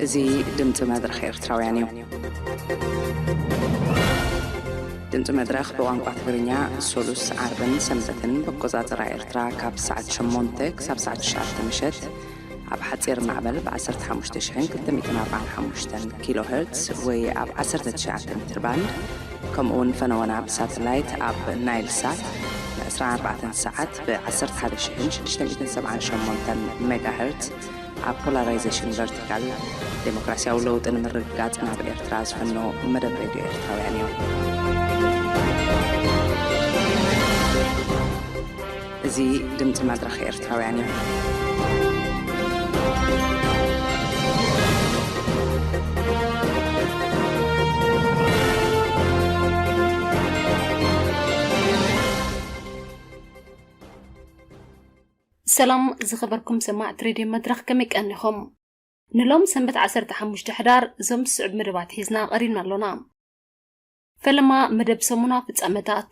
እዚ ድምፂ መድረኽ ኤርትራውያን እዩ። ድምፂ መድረኽ ብቋንቋ ትግርኛ ሶሉስ፣ ዓርብን ሰንበትን ብኣቆፃፅራ ኤርትራ ካብ ሰዓት ሸሞንተ ክሳብ ሰዓት ትሽዓተ ምሸት ኣብ ሓፂር ማዕበል ብ ዓሰርተ ሓሙሽተ ሽሕን ክልተ ሚእትን ኣርባዓን ሓሙሽተን ኪሎ ሄርትስ ወይ ኣብ ዓሰርተ ትሽዓተ ሜትር ባንድ፣ ከምኡ እውን ፈነወና ብሳተላይት ኣብ ናይል ሳት ን ዕስራን ኣርባዕተን ሰዓት ብ ዓሰርተ ሓደ ሽሕን ሽዱሽተ ሚእትን ሰብዓን ሸሞንተን ሜጋ ሄርትስ ኣብ ፖላራይዜሽን ቨርቲካል ዴሞክራሲያዊ ለውጢ ንምርግጋጽ ናብ ኤርትራ ዝፍኖ መደብ ሬድዮ ኤርትራውያን እዩ። እዚ ድምፂ መድረኽ ኤርትራውያን እዩ። ሰላም ዝኸበርኩም ሰማዕቲ ሬድዮ መድረኽ፣ ከመይ ቀኒኹም? ንሎም ሰንበት ዓሰርተ ሓሙሽተ ሕዳር እዞም ዝስዕብ መደባት ሒዝና ቀሪብና ኣሎና። ፈለማ መደብ ሰሙና ፍጻመታት፣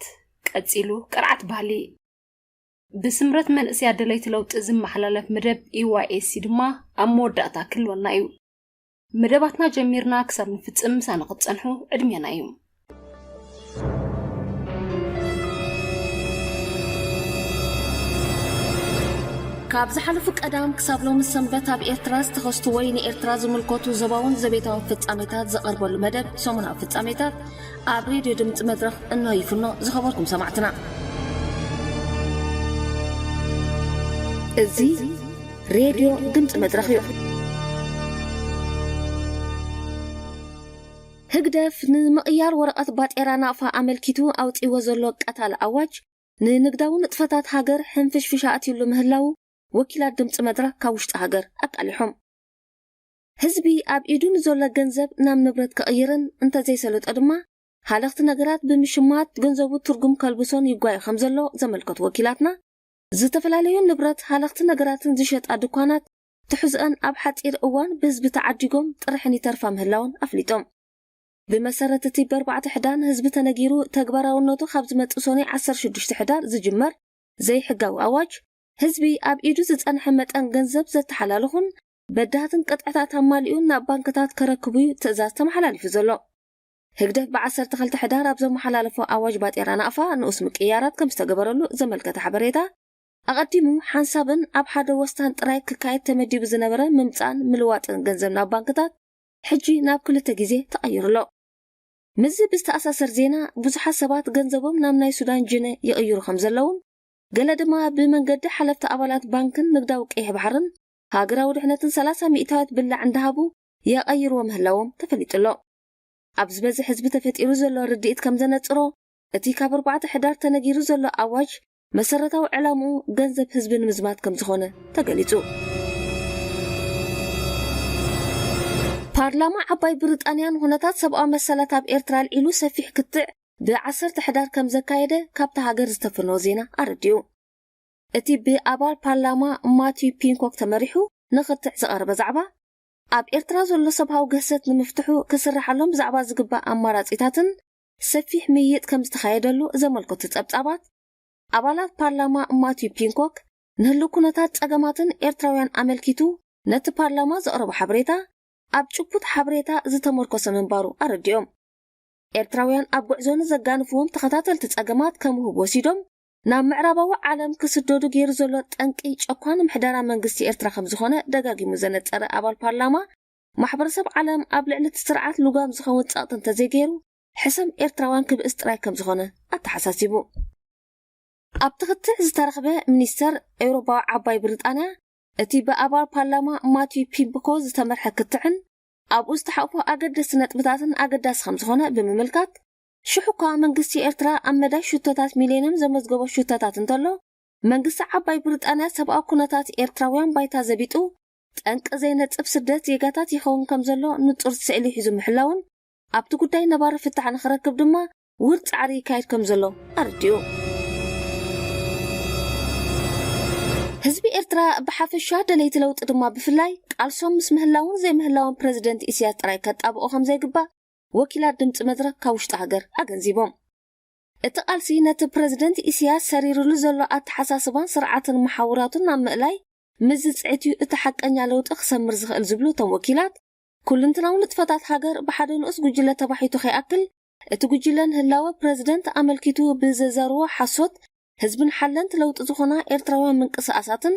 ቀጺሉ ቅርዓት ባህሊ። ብስምረት መንእሰያት ደለይቲ ለውጢ ዝመሓላለፍ መደብ ኢ ዋይ ኤስ ሲ ድማ ኣብ መወዳእታ ክህልወና እዩ። መደባትና ጀሚርና ክሳብ ንፍጽም ምሳና ክትጸንሑ ዕድሜና እዩ። ካብ ዝሓለፉ ቀዳም ክሳብ ሎሚ ሰንበት ኣብ ኤርትራ ዝተኸስቱ ወይ ንኤርትራ ዝምልከቱ ዞባውን ዘቤታውን ፍጻሜታት ዝቐርበሉ መደብ ሰሙናዊ ፍጻሜታት ኣብ ሬድዮ ድምፂ መድረኽ እንሆ ይፍኖ። ዝኸበርኩም ሰማዕትና፣ እዚ ሬድዮ ድምፂ መድረኽ እዩ። ህግደፍ ንምቕያር ወረቐት ባጤራ ናቕፋ ኣመልኪቱ ኣውጺዎ ዘሎ ቀታሊ ኣዋጅ፣ ንንግዳዊ ንጥፈታት ሃገር ሕንፍሽፍሽ ኣእትዩሉ ምህላዉ ወኪላት ድምፂ መድረኽ ካብ ውሽጢ ሃገር ኣቃሊሖም። ህዝቢ ኣብ ኢዱ ንዘሎ ገንዘብ ናብ ንብረት ክቕይርን እንተዘይሰለጦ ድማ ሃለኽቲ ነገራት ብምሽማት ገንዘቡ ትርጉም ከልብሶን ይጓየ ከም ዘሎ ዘመልከቱ ወኪላትና፣ ዝተፈላለዩ ንብረት ሃለኽቲ ነገራትን ዝሸጣ ድኳናት ትሕዝአን ኣብ ሓፂር እዋን ብህዝቢ ተዓዲጎም ጥርሕን ይተርፋ ምህላውን ኣፍሊጦም። ብመሰረት እቲ በርባዕተ ሕዳር ንህዝቢ ተነጊሩ ተግባራውነቱ ካብ ዝመጽእ ሰኑይ ዓሰርተ ሽዱሽተ ሕዳር ዝጅመር ዘይሕጋዊ ኣዋጅ፣ ህዝቢ ኣብ ኢዱ ዝጸንሐ መጠን ገንዘብ ዘተሓላልኹን በዳህትን ቅጥዕታት ኣማሊኡ ናብ ባንክታት ከረክቡ እዩ ትእዛዝ ተመሓላሊፉ ዘሎ። ህግደፍ ብ ዓሰርተ ክልተ ሕዳር ኣብ ዘመሓላለፎ ኣዋጅ ባጤራ ናቕፋ ንኡስ ምቅያራት ከም ዝተገበረሉ ዘመልከተ ሓበሬታ፣ ኣቐዲሙ ሓንሳብን ኣብ ሓደ ወስታን ጥራይ ክካየድ ተመዲቡ ዝነበረ ምምጻእን ምልዋጥን ገንዘብ ናብ ባንክታት፣ ሕጂ ናብ ክልተ ግዜ ተቐይሩ ኣሎ። ምስዚ ብዝተኣሳሰር ዜና፣ ብዙሓት ሰባት ገንዘቦም ናብ ናይ ሱዳን ጅነ ይቕይሩ ከም ዘለውን፣ ገለ ድማ ብመንገዲ ሓለፍቲ ኣባላት ባንክን ንግዳዊ ቀይሕ ባሕርን ሃገራዊ ድሕነትን ሰላሳ ሚእታዊት ብላዕ እንዳሃቡ የቐይርዎ ምህላዎም ተፈሊጡ ኣሎ። ኣብ ዝበዝሕ ህዝቢ ተፈጢሩ ዘሎ ርድኢት ከም ዘነጽሮ፣ እቲ ካብ ኣርባዕተ ሕዳር ተነጊሩ ዘሎ ኣዋጅ መሰረታዊ ዕላምኡ ገንዘብ ህዝቢ ንምዝማት ከም ዝኾነ ተገሊጹ። ፓርላማ ዓባይ ብሪጣንያ ንኹነታት ሰብኣዊ መሰላት ኣብ ኤርትራ ኣልዒሉ ሰፊሕ ክትዕ ብ ዓሰርተ ሕዳር ከም ዘካየደ ካብታ ሃገር ዝተፈነወ ዜና ኣረዲኡ። እቲ ብኣባል ፓርላማ ማቲዩ ፒንኮክ ተመሪሑ ንክትዕ ዝቐረበ ዛዕባ፣ ኣብ ኤርትራ ዘሎ ሰብኣዊ ግህሰት ንምፍትሑ ክስርሓሎም ብዛዕባ ዝግባእ ኣማራጺታትን ሰፊሕ ምይይጥ ከም ዝተኻየደሉ ዘመልከቱ ጸብጻባት፣ ኣባላት ፓርላማ ማቲዩ ፒንኮክ ንህልው ኩነታት ጸገማትን ኤርትራውያን ኣመልኪቱ ነቲ ፓርላማ ዘቕረቦ ሓበሬታ ኣብ ጭቡጥ ሓበሬታ ዝተመርኮሰ ምንባሩ ኣረዲኦም። ኤርትራውያን ኣብ ጉዕዞ ንዘጋንፍዎም ተኸታተልቲ ጸገማት ከም ውሁብ ወሲዶም፣ ናብ ምዕራባዊ ዓለም ክስደዱ ገይሩ ዘሎ ጠንቂ ጨኳኒ ምሕደራ መንግስቲ ኤርትራ ከም ዝኾነ ደጋጊሙ ዘነጸረ ኣባል ፓርላማ፣ ማሕበረሰብ ዓለም ኣብ ልዕሊ እቲ ስርዓት ልጓም ዝኸውን ጸቕጢ እንተዘይገይሩ፣ ሕሰም ኤርትራውያን ክብእስ ጥራይ ከም ዝኾነ ኣተሓሳሲቡ። ኣብቲ ክትዕ ዝተረኽበ ሚኒስተር ኤውሮጳዊ ዓባይ ብሪጣንያ፣ እቲ ብኣባል ፓርላማ ማቲዩ ፒምብኮ ዝተመርሐ ክትዕን ኣብኡ ዝተሓቑፎ ኣገደስቲ ነጥብታትን ኣገዳሲ ከም ዝኾነ ብምምልካት፣ ሽሕ እኳ መንግስቲ ኤርትራ ኣብ መዳይ ሽቶታት ሚሌንየም ዘመዝገቦ ሽቶታት እንተሎ፣ መንግስቲ ዓባይ ብሪጣንያ ሰብኣዊ ኩነታት ኤርትራውያን ባይታ ዘቢጡ፣ ጠንቂ ዘይነጽፍ ስደት ዜጋታት ይኸውን ከም ዘሎ ንጹር ስእሊ ሒዙ ምሕላውን፣ ኣብቲ ጉዳይ ነባሪ ፍታሕ ንኽረክብ ድማ ውር ጻዕሪ ይካየድ ከም ዘሎ ኣረዲኡ። ህዝቢ ኤርትራ ብሓፈሻ፣ ደለይቲ ለውጢ ድማ ብፍላይ፣ ቃልሶም ምስ ምህላውን ዘይምህላውን ፕረዚደንት ኢሳያስ ጥራይ ከጣብቖ ከም ዘይግባእ ወኪላት ድምጺ መድረኽ ካብ ውሽጢ ሃገር ኣገንዚቦም። እቲ ቃልሲ ነቲ ፕረዚደንት ኢሳያስ ሰሪሩሉ ዘሎ ኣተሓሳስባን ስርዓትን መሓውራቱን ናብ ምእላይ ምስ ዝጽዕት እዩ እቲ ሓቀኛ ለውጢ ክሰምር ዝኽእል ዝብሉ እቶም ወኪላት፣ ኩልንትናዊ ንጥፈታት ሃገር ብሓደ ንኡስ ጉጅለ ተባሒቱ ከይኣክል፣ እቲ ጉጅለ ንህላወ ፕረዚደንት ኣመልኪቱ ብዘዘርዎ ሓሶት፣ ህዝብን ሓለንት ለውጢ ዝኾና ኤርትራውያን ምንቅስቓሳትን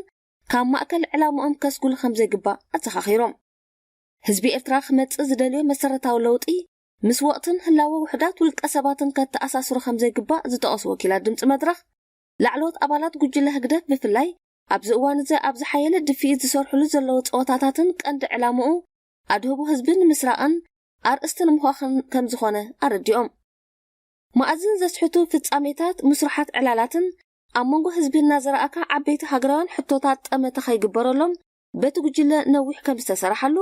ካብ ማእከል ዕላምኦም ከስጉሉ ከም ዘይግባእ ኣዘኻኺሮም። ህዝቢ ኤርትራ ክመጽእ ዝደልዮ መሰረታዊ ለውጢ፣ ምስ ወቕትን ህላወ ውሕዳት ውልቀ ሰባትን ከተኣሳስሮ ከም ዘይግባእ ዝጠቐሱ ወኪላት ድምጺ መድረኽ፣ ላዕለዎት ኣባላት ጉጅለ ህግደፍ ብፍላይ፣ ኣብዚ እዋን እዚ ኣብ ዝሓየለ ድፍኢት ዝሰርሕሉ ዘለዉ ጸወታታትን ቀንዲ ዕላምኡ ኣድህቦ ህዝቢ ንምስራቕን ኣርእስቲ ንምዃኽን ከም ዝኾነ ኣረዲኦም። መኣዝን ዘስሕቱ ፍጻሜታት፣ ምስሩሓት ዕላላትን ኣብ መንጎ ህዝቢ እናዘረኣካ ዓበይቲ ሃገራውያን ሕቶታት ጠመተ ከይግበረሎም በቲ ጉጅለ ነዊሕ ከም ዝተሰራሓሉ፣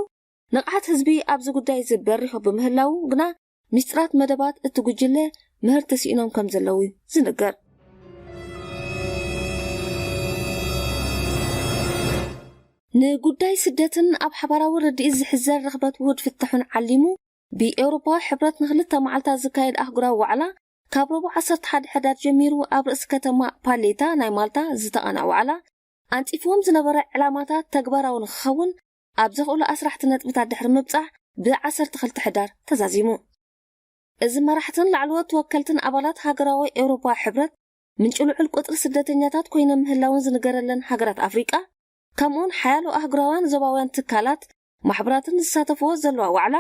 ንቕሓት ህዝቢ ኣብዚ ጉዳይ እዚ በሪኹ ብምህላዉ ግና፣ ሚስጥራት መደባት እቲ ጉጅለ ምህርቲ ስኢኖም ከም ዘለዉ እዩ ዝንገር። ንጉዳይ ስደትን ኣብ ሓባራዊ ርድኢት ዝሕዘር ርኽበት ውሁድ ፍታሑን ዓሊሙ፣ ብኤውሮፓዊ ሕብረት ንክልተ መዓልታት ዝካየድ ኣህጉራዊ ዋዕላ፣ ካብ ረቡዕ ዓሰርተ ሓደ ሕዳር ጀሚሩ ኣብ ርእሲ ከተማ ፓሌታ ናይ ማልታ ዝተቓንዐ ዋዕላ፣ ኣንጺፍዎም ዝነበረ ዕላማታት ተግባራዊ ንክኸውን ኣብ ዘኽእሉ ኣስራሕቲ ነጥብታት ድሕሪ ምብጻሕ፣ ብ ዓሰርተ ክልተ ሕዳር ተዛዚሙ። እዚ መራሕትን ላዕለዎት ተወከልትን ኣባላት ሃገራዊ ኤውሮፓዊ ሕብረት፣ ምንጪ ልዑል ቁጽሪ ስደተኛታት ኮይነን ምህላውን ዝንገረለን ሃገራት ኣፍሪቃ፣ ከምኡውን ሓያሎ ኣህጉራውያን ዞባውያን ትካላት፣ ማሕበራትን ዝሳተፍዎ ዘለዋ ዋዕላ፣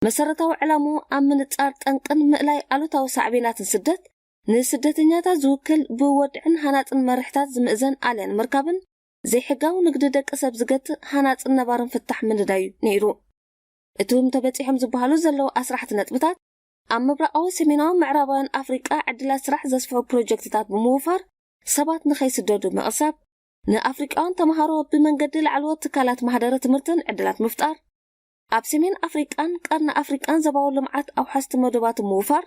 መሰረታዊ ዕላምኡ ኣብ ምንጻር ጠንቅን ምእላይ ኣሉታዊ ሳዕቤናትን ስደት፣ ንስደተኛታት ዝውክል ብወድዕን ሃናጽን መርሕታት ዝምእዘን ኣልያ ንምርካብን ዘይሕጋዊ ንግዲ ደቂ ሰብ ዝገትእ ሃናጽን ነባርን ፍታሕ ምንዳዩ ነይሩ። እቶም ተበጺሖም ዝበሃሉ ዘለዉ ኣስራሕቲ ነጥብታት፣ ኣብ ምብራቓዊ ሰሜናዊ ምዕራባውያን ኣፍሪቃ ዕድላት ስራሕ ዘስፍሑ ፕሮጀክትታት ብምውፋር፣ ሰባት ንኸይስደዱ ምቕሳብ፣ ንኣፍሪቃውያን ተምሃሮ ብመንገዲ ላዕለዎት ትካላት ማህደረ ትምህርትን ዕድላት ምፍጣር፣ ኣብ ሰሜን ኣፍሪቃን ቀርኒ ኣፍሪቃን ዘባዊ ልምዓት ኣውሓስቲ መደባት ምውፋር፣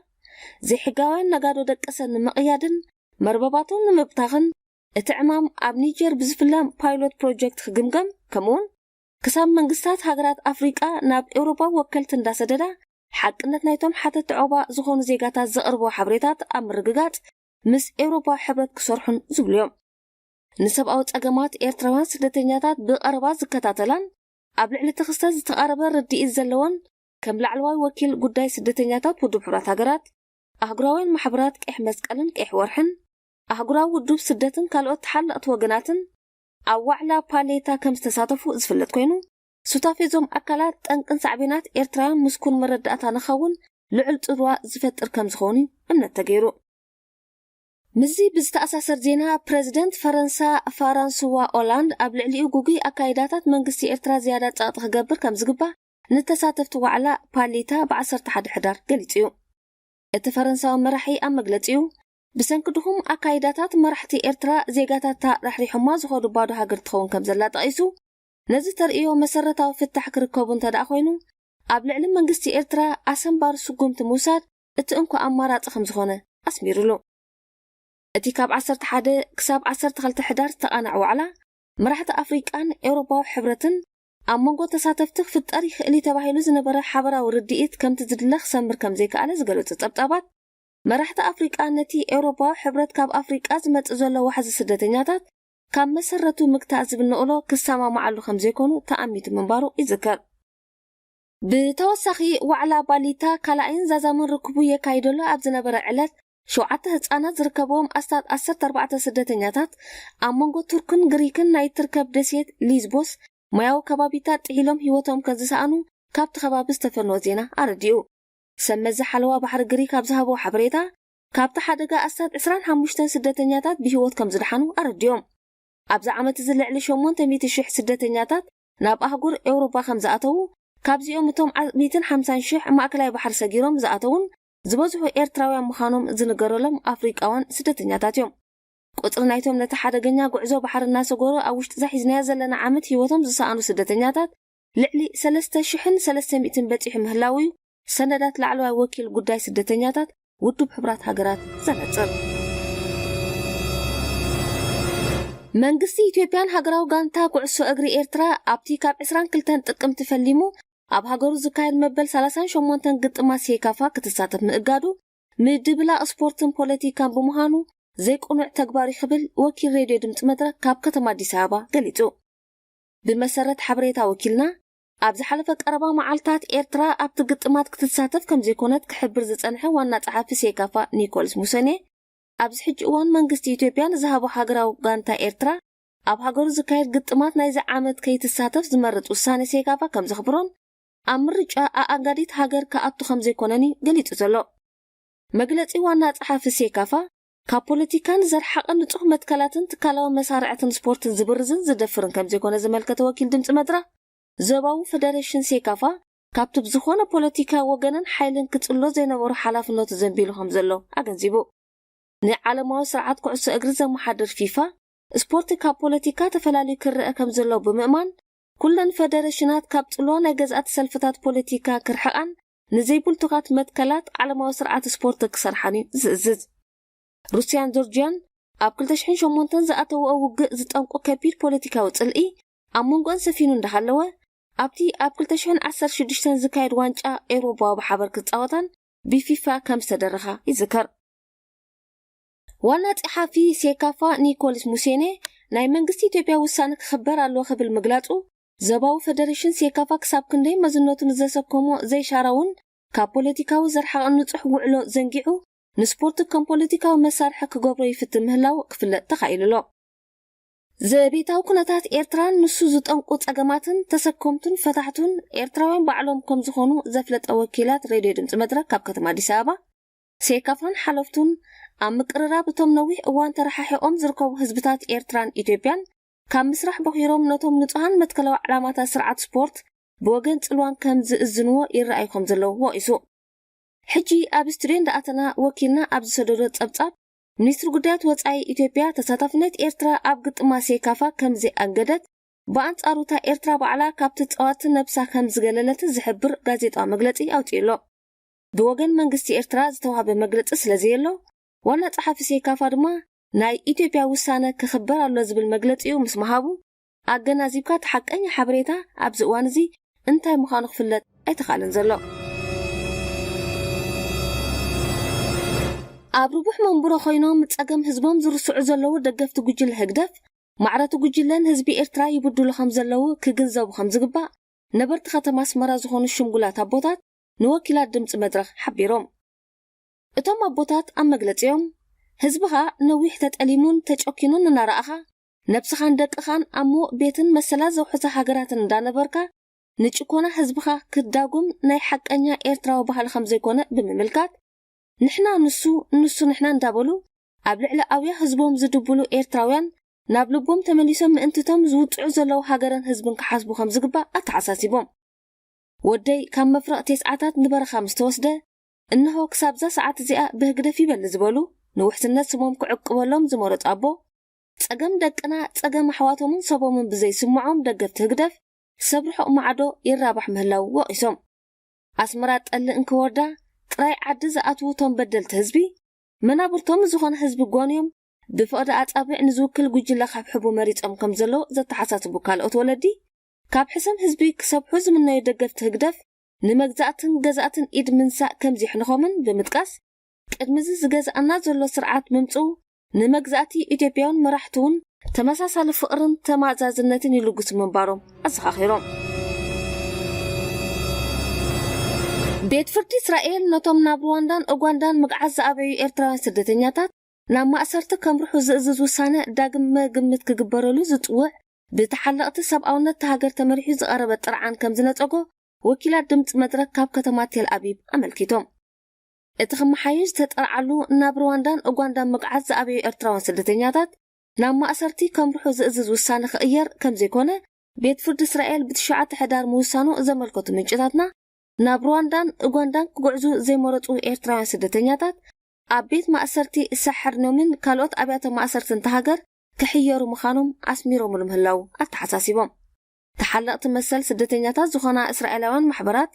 ዘይሕጋውያን ነጋዶ ደቂ ሰብ ንምቕያድን መርበባቶም ንምብታኽን፣ እቲ ዕማም ኣብ ኒጀር ብዝፍለ ፓይሎት ፕሮጀክት ክግምገም፣ ከምኡውን ክሳብ መንግስታት ሃገራት ኣፍሪቃ ናብ ኤውሮጳ ወከልቲ እንዳሰደዳ፣ ሓቅነት ናይቶም ሓተቲ ዑቕባ ዝኾኑ ዜጋታት ዘቕርብዎ ሓበሬታት ኣብ ምርግጋጽ ምስ ኤውሮጳ ሕብረት ክሰርሑን ዝብሉ እዮም። ንሰብኣዊ ጸገማት ኤርትራውያን ስደተኛታት ብቐረባ ዝከታተላን ኣብ ልዕሊ እቲ ክስተት ዝተቓረበ ርድኢት ዘለወን ከም ላዕለዋይ ወኪል ጉዳይ ስደተኛታት ውድብ ሕቡራት ሃገራት፣ ኣህጉራውያን ማሕበራት ቀይሕ መስቀልን ቀይሕ ወርሕን፣ ኣህጉራዊ ውድብ ስደትን ካልኦት ተሓለቕቲ ወገናትን ኣብ ዋዕላ ፓሌታ ከም ዝተሳተፉ ዝፍለጥ ኮይኑ፣ ሱታፌ እዞም ኣካላት ጠንቅን ሳዕቤናት ኤርትራውያን ምስኩን መረዳእታ ንኸውን ልዑል ጽልዋ ዝፈጥር ከም ዝኾኑ እዩ እምነት ተገይሩ። ምስዚ ብዝተኣሳሰር ዜና፣ ፕረዚደንት ፈረንሳ ፋራንስዋ ኦላንድ ኣብ ልዕሊኡ ጉጉይ ኣካይዳታት መንግስቲ ኤርትራ ዝያዳ ጸቕጢ ክገብር ከም ዝግባእ ንተሳተፍቲ ዋዕላ ፓሌታ ብ ዓሰርተ ሓደ ሕዳር ገሊጹ እዩ። እቲ ፈረንሳዊ መራሒ ኣብ መግለጺኡ፣ ብሰንኪ ድኹም ኣካይዳታት መራሕቲ ኤርትራ ዜጋታታ ራሕሪሖማ ዝኸዱ ባዶ ሃገር ትኸውን ከም ዘላ ጠቒሱ፣ ነዚ ተርእዮ መሰረታዊ ፍታሕ ክርከቡ እንተ ደኣ ኮይኑ፣ ኣብ ልዕሊ መንግስቲ ኤርትራ ኣሰንባሪ ስጉምቲ ምውሳድ እቲ እንኮ ኣማራጺ ከም ዝኾነ ኣስሚሩሉ። እቲ ካብ ዓሰርተ ሓደ ክሳብ ዓሰርተ ክልተ ሕዳር ዝተቓንዐ ዋዕላ፣ መራሕቲ ኣፍሪቃን ኤውሮፓዊ ሕብረትን ኣብ መንጎ ተሳተፍቲ ክፍጠር ይኽእል እዩ ተባሂሉ ዝነበረ ሓበራዊ ርድኢት ከምቲ ዝድለ ክሰምር ከም ዘይከኣለ ዝገለጹ ጸብጻባት፣ መራሕቲ ኣፍሪቃ ነቲ ኤውሮፓዊ ሕብረት ካብ ኣፍሪቃ ዝመጽእ ዘሎ ዋሕዚ ስደተኛታት ካብ መሰረቱ ምግታእ ዝብል ንቕሎ ክሰማማዓሉ ከም ዘይኮኑ ተኣሚቱ ምንባሩ ይዝከር። ብተወሳኺ፣ ዋዕላ ባሊታ ካልኣይን ዛዛምን ርክቡ የካይደሉ ኣብ ዝነበረ ዕለት፣ ሸውዓተ ህጻናት ዝርከብዎም ኣስታት ዓሰርተ ኣርባዕተ ስደተኛታት ኣብ መንጎ ቱርክን ግሪክን ናይ ትርከብ ደሴት ሊዝቦስ ሞያዊ ከባቢታት ጥሒሎም ህይወቶም ከም ዝሰኣኑ ካብቲ ከባቢ ዝተፈነወ ዜና ኣረዲኡ። ሰብ መዚ ሓለዋ ባሕሪ ግሪክ ኣብ ዝሃብዎ ሓበሬታ፣ ካብቲ ሓደጋ ኣስታት ዕስራን ሓሙሽተን ስደተኛታት ብህይወት ከም ዝደሓኑ ኣረዲኦም። ኣብዚ ዓመት እዚ ልዕሊ ሸሞንተ ሚእቲ ሽሕ ስደተኛታት ናብ ኣህጉር ኤውሮጳ ከም ዝኣተዉ፣ ካብዚኦም እቶም ዓ-፣ ሚእትን ሓምሳን ሽሕ ማእከላይ ባሕሪ ሰጊሮም ዝኣተዉን ዝበዝሑ ኤርትራውያን ምዃኖም ዝንገረሎም ኣፍሪቃውያን ስደተኛታት እዮም። ቁጽሪ ናይቶም ነቲ ሓደገኛ ጉዕዞ ባሕሪ እናሰገሩ ኣብ ውሽጢ እዛ ሒዝናያ ዘለና ዓመት ህይወቶም ዝሰኣኑ ስደተኛታት ልዕሊ ሰለስተ ሽሕን ሰለስተ ሚእትን በጺሑ ምህላዉ እዩ ሰነዳት ላዕለዋይ ወኪል ጉዳይ ስደተኛታት ውድብ ሕቡራት ሃገራት ዘነጽር። መንግስቲ ኢትዮጵያን ሃገራዊ ጋንታ ኩዕሶ እግሪ ኤርትራ ኣብቲ ካብ ዕስራን ክልተን ጥቅምቲ ፈሊሙ ኣብ ሃገሩ ዝካየድ መበል ሰላሳን ሸሞንተን ግጥማት ሴካፋ ክትሳተፍ ምእጋዱ፣ ምድብላቕ ስፖርትን ፖለቲካን ብምዃኑ ዘይቅኑዕ ተግባር እዩ ክብል ወኪል ሬድዮ ድምፂ መድረክ ካብ ከተማ ኣዲስ ኣበባ ገሊጹ። ብመሰረት ሓበሬታ ወኪልና፣ ኣብ ዝሓለፈ ቀረባ መዓልታት ኤርትራ ኣብቲ ግጥማት ክትሳተፍ ከም ዘይኮነት ክሕብር ዝጸንሐ ዋና ጸሓፊ ሴካፋ ኒኮልስ ሙሰኔ፣ ኣብዚ ሕጂ እዋን መንግስቲ ኢትዮጵያ ንዝሃቦ ሃገራዊ ጋንታ ኤርትራ ኣብ ሃገሩ ዝካየድ ግጥማት ናይዚ ዓመት ከይትሳተፍ ዝመርጽ ውሳኔ ሴካፋ ከም ዘኽብሮን ኣብ ምርጫ ኣኣጋዲት ሃገር ክኣቱ ከም ዘይኮነን እዩ ገሊጹ ዘሎ። መግለጺ ዋና ጸሓፊ ሴካፋ፣ ካብ ፖለቲካን ዘርሓቐ ንጹህ መትከላትን ትካላዊ መሳርዕትን ስፖርትን ዝብርዝን ዝደፍርን ከም ዘይኮነ ዘመልከተ ወኪል ድምጺ መድረኽ፣ ዞባዊ ፈደረሽን ሴካፋ ካብቲ ብዝኾነ ፖለቲካ ወገንን ሓይልን ክጽሎ ዘይነበሩ ሓላፍነቱ ዘንቢሉ ከም ዘሎ ኣገንዚቡ። ንዓለማዊ ስርዓት ኩዕሶ እግሪ ዘመሓድር ፊፋ፣ ስፖርት ካብ ፖለቲካ ተፈላልዩ ክረአ ከም ዘሎ ብምእማን፣ ኩለን ፈደረሽናት ካብ ጽልዋ ናይ ገዛእቲ ሰልፍታት ፖለቲካ ክርሕቓን ንዘይብልቱካት መትከላት ዓለማዊ ስርዓት ስፖርት ክሰርሓን እዩ ዝእዝዝ። ሩስያን ጆርጅያን ኣብ ክልተ ሽሕን ሸሞንተን ዝኣተውኦ ውግእ ዝጠንቁ ከቢድ ፖለቲካዊ ጽልኢ ኣብ መንጎን ሰፊኑ እንዳሃለወ፣ ኣብቲ ኣብ ክልተ ሽሕን ዓሰርተ ሽዱሽተን ዝካየድ ዋንጫ ኤውሮጳ ብሓበር ክጻወታን ብፊፋ ከም ዝተደረኻ ይዝከር። ዋና ጸሓፊ ሴካፋ ኒኮልስ ሙሴኔ፣ ናይ መንግስቲ ኢትዮጵያ ውሳነ ክኽበር ኣለዎ ክብል ምግላጹ፣ ዞባዊ ፈደረሽን ሴካፋ ክሳብ ክንደይ መዝነቱ ንዘሰከሞ ዘይሻራውን ካብ ፖለቲካዊ ዘርሓቐን ንጹሕ ውዕሎ ዘንጊዑ፣ ንስፖርት ከም ፖለቲካዊ መሳርሒ ክገብሮ ይፍትን ምህላው ክፍለጥ ተኻኢሉ ኣሎ። ዘቤታዊ ኩነታት ኤርትራን ንሱ ዝጠንቁ ጸገማትን ተሰከምቱን ፈታሕቱን ኤርትራውያን ባዕሎም ከም ዝኾኑ ዘፍለጠ ወኪላት ሬድዮ ድምጺ መድረኽ ካብ ከተማ ኣዲስ ኣበባ፣ ሴካፋን ሓለፍቱን ኣብ ምቅርራብ እቶም ነዊሕ እዋን ተረሓሒቖም ዝርከቡ ህዝብታት ኤርትራን ኢትዮጵያን ካብ ምስራሕ በኺሮም ነቶም ንጹሃን መትከላዊ ዕላማታት ስርዓት ስፖርት ብወገን ጽልዋን ከም ዝእዝንዎ ይረኣዩ ከም ዘለዉ ወቒሱ። ሕጂ ኣብ ስቱድዮ እንዳኣተና ወኪልና ኣብ ዝሰደዶ ጸብጻብ፣ ሚኒስትሪ ጉዳያት ወጻኢ ኢትዮጵያ ተሳታፍነት ኤርትራ ኣብ ግጥማ ሴካፋ ከም ዘይኣገደት፣ ብኣንጻሩ እታ ኤርትራ ባዕላ ካብ ትጻወት ነብሳ ከም ዝገለለት ዝሕብር ጋዜጣዊ መግለጺ ኣውጺኡ ኣሎ። ብወገን መንግስቲ ኤርትራ ዝተዋህበ መግለጺ ስለ ዘየሎ፣ ዋና ጸሓፊ ሴካፋ ድማ ናይ ኢትዮጵያ ውሳነ ክኽበር ኣሎ ዝብል መግለጺኡ ምስ ምሃቡ፣ ኣገናዚብካ እቲ ሓቀኛ ሓበሬታ ኣብዚ እዋን እዚ እንታይ ምዃኑ ክፍለጥ ኣይተኻእለን ዘሎ። ኣብ ርቡሕ መንብሮ ኮይኖም ጸገም ህዝቦም ዝርስዑ ዘለዉ ደገፍቲ ጉጅለ ህግደፍ፣ ማዕረቲ ጉጅለን ህዝቢ ኤርትራ ይብድሉ ከም ዘለዉ ክግንዘቡ ከም ዝግባእ ነበርቲ ከተማ ኣስመራ ዝኾኑ ሽምጉላት ኣቦታት ንወኪላት ድምጺ መድረኽ ሓቢሮም። እቶም ኣቦታት ኣብ መግለጺኦም፣ ህዝብኻ ነዊሕ ተጠሊሙን ተጨኪኑን እናረኣኻ፣ ነብስኻን ደቅኻን ኣብ ምዉቕ ቤትን መሰላት ዘውሕሳ ሃገራትን እንዳነበርካ፣ ንጭኮና ህዝብኻ ክትዳጉም ናይ ሓቀኛ ኤርትራዊ ባህሊ ከም ዘይኮነ ብምምልካት፣ ንሕና ንሱ፣ ንሱ ንሕና እንዳበሉ፣ ኣብ ልዕሊ ኣውያ ህዝቦም ዝድብሉ ኤርትራውያን፣ ናብ ልቦም ተመሊሶም ምእንትቶም ዝውጽዑ ዘለዉ ሃገርን ህዝብን ክሓስቡ ከም ዝግባእ ኣተሓሳሲቦም። ወደይ ካብ መፍረቕ ቴስዓታት ንበረኻ ምስ ተወስደ፣ እንሆ ክሳብዛ ሰዓት እዚኣ ብህግደፍ ይበል ዝበሉ፣ ንውሕስነት ስሞም ክዕቅበሎም ዝመረጹ ኣቦ፣ ጸገም ደቅና፣ ጸገም ኣሕዋቶምን ሰቦምን ብዘይስምዖም ደገፍቲ ህግደፍ፣ ሰብ ርሑቕ ማዕዶ ይራባሕ ምህላው ወቒሶም። ኣስመራ ጠሊ እንክወርዳ፣ ጥራይ ዓዲ ዝኣትዉ እቶም በደልቲ ህዝቢ፣ መናብርቶም ዝኾነ ህዝቢ ጎንዮም፣ ብፍቕዲ ኣጻብዕ ንዝውክል ጉጅለ ከብሕቡ መሪጾም ከም ዘለዉ ዘተሓሳስቡ ካልኦት ወለዲ፣ ካብ ሕሰም ህዝቢ ክሰብሑ ዝምነዩ ደገፍቲ ህግደፍ፣ ንመግዛእትን ገዛእትን ኢድ ምንሳእ ከም ዜሕንኾምን ብምጥቃስ፣ ቅድሚ እዚ ዝገዝኣና ዘሎ ስርዓት ምምጽኡ፣ ንመግዛእቲ ኢትዮጵያውን መራሕቱ እውን ተመሳሳሊ ፍቕርን ተማዛዝነትን ይልግሱ ምንባሮም ኣዘኻኺሮም። ቤት ፍርዲ እስራኤል ነቶም ናብ ሩዋንዳን ኡጋንዳን ምግዓዝ ዝኣበዩ ኤርትራውያን ስደተኛታት ናብ ማእሰርቲ ከምርሑ ዝእዝዝ ውሳነ ዳግመ ግምት ክግበረሉ ዝጽውዕ፣ ብተሓለቕቲ ሰብኣውነት እታ ሃገር ተመሪሑ ዝቐረበ ጥርዓን ከም ዝነጸጎ ወኪላት ድምጺ መድረኽ ካብ ከተማ ቴል ኣቪቭ ኣመልኪቶም። እቲ ክመሓየሽ ዝተጠርዓሉ፣ ናብ ሩዋንዳን ኡጋንዳን ምግዓዝ ዝኣበዩ ኤርትራውያን ስደተኛታት ናብ ማእሰርቲ ከምርሑ ዝእዝዝ ውሳነ ክቕየር ከም ዘይኮነ፣ ቤት ፍርዲ እስራኤል ብትሽዓተ ሕዳር ምውሳኑ ዘመልከቱ ምንጭታትና፣ ናብ ሩዋንዳን ኡጋንዳን ክጉዕዙ ዘይመረጹ ኤርትራውያን ስደተኛታት፣ ኣብ ቤት ማእሰርቲ ሳሕር ኖምን ካልኦት ኣብያተ ማእሰርትን እታ ሃገር ክሕየሩ ምዃኖም ኣስሚሮምሉ ምህላው ኣተሓሳሲቦም። ተሓለቕቲ መሰል ስደተኛታት ዝኾና እስራኤላውያን ማሕበራት፣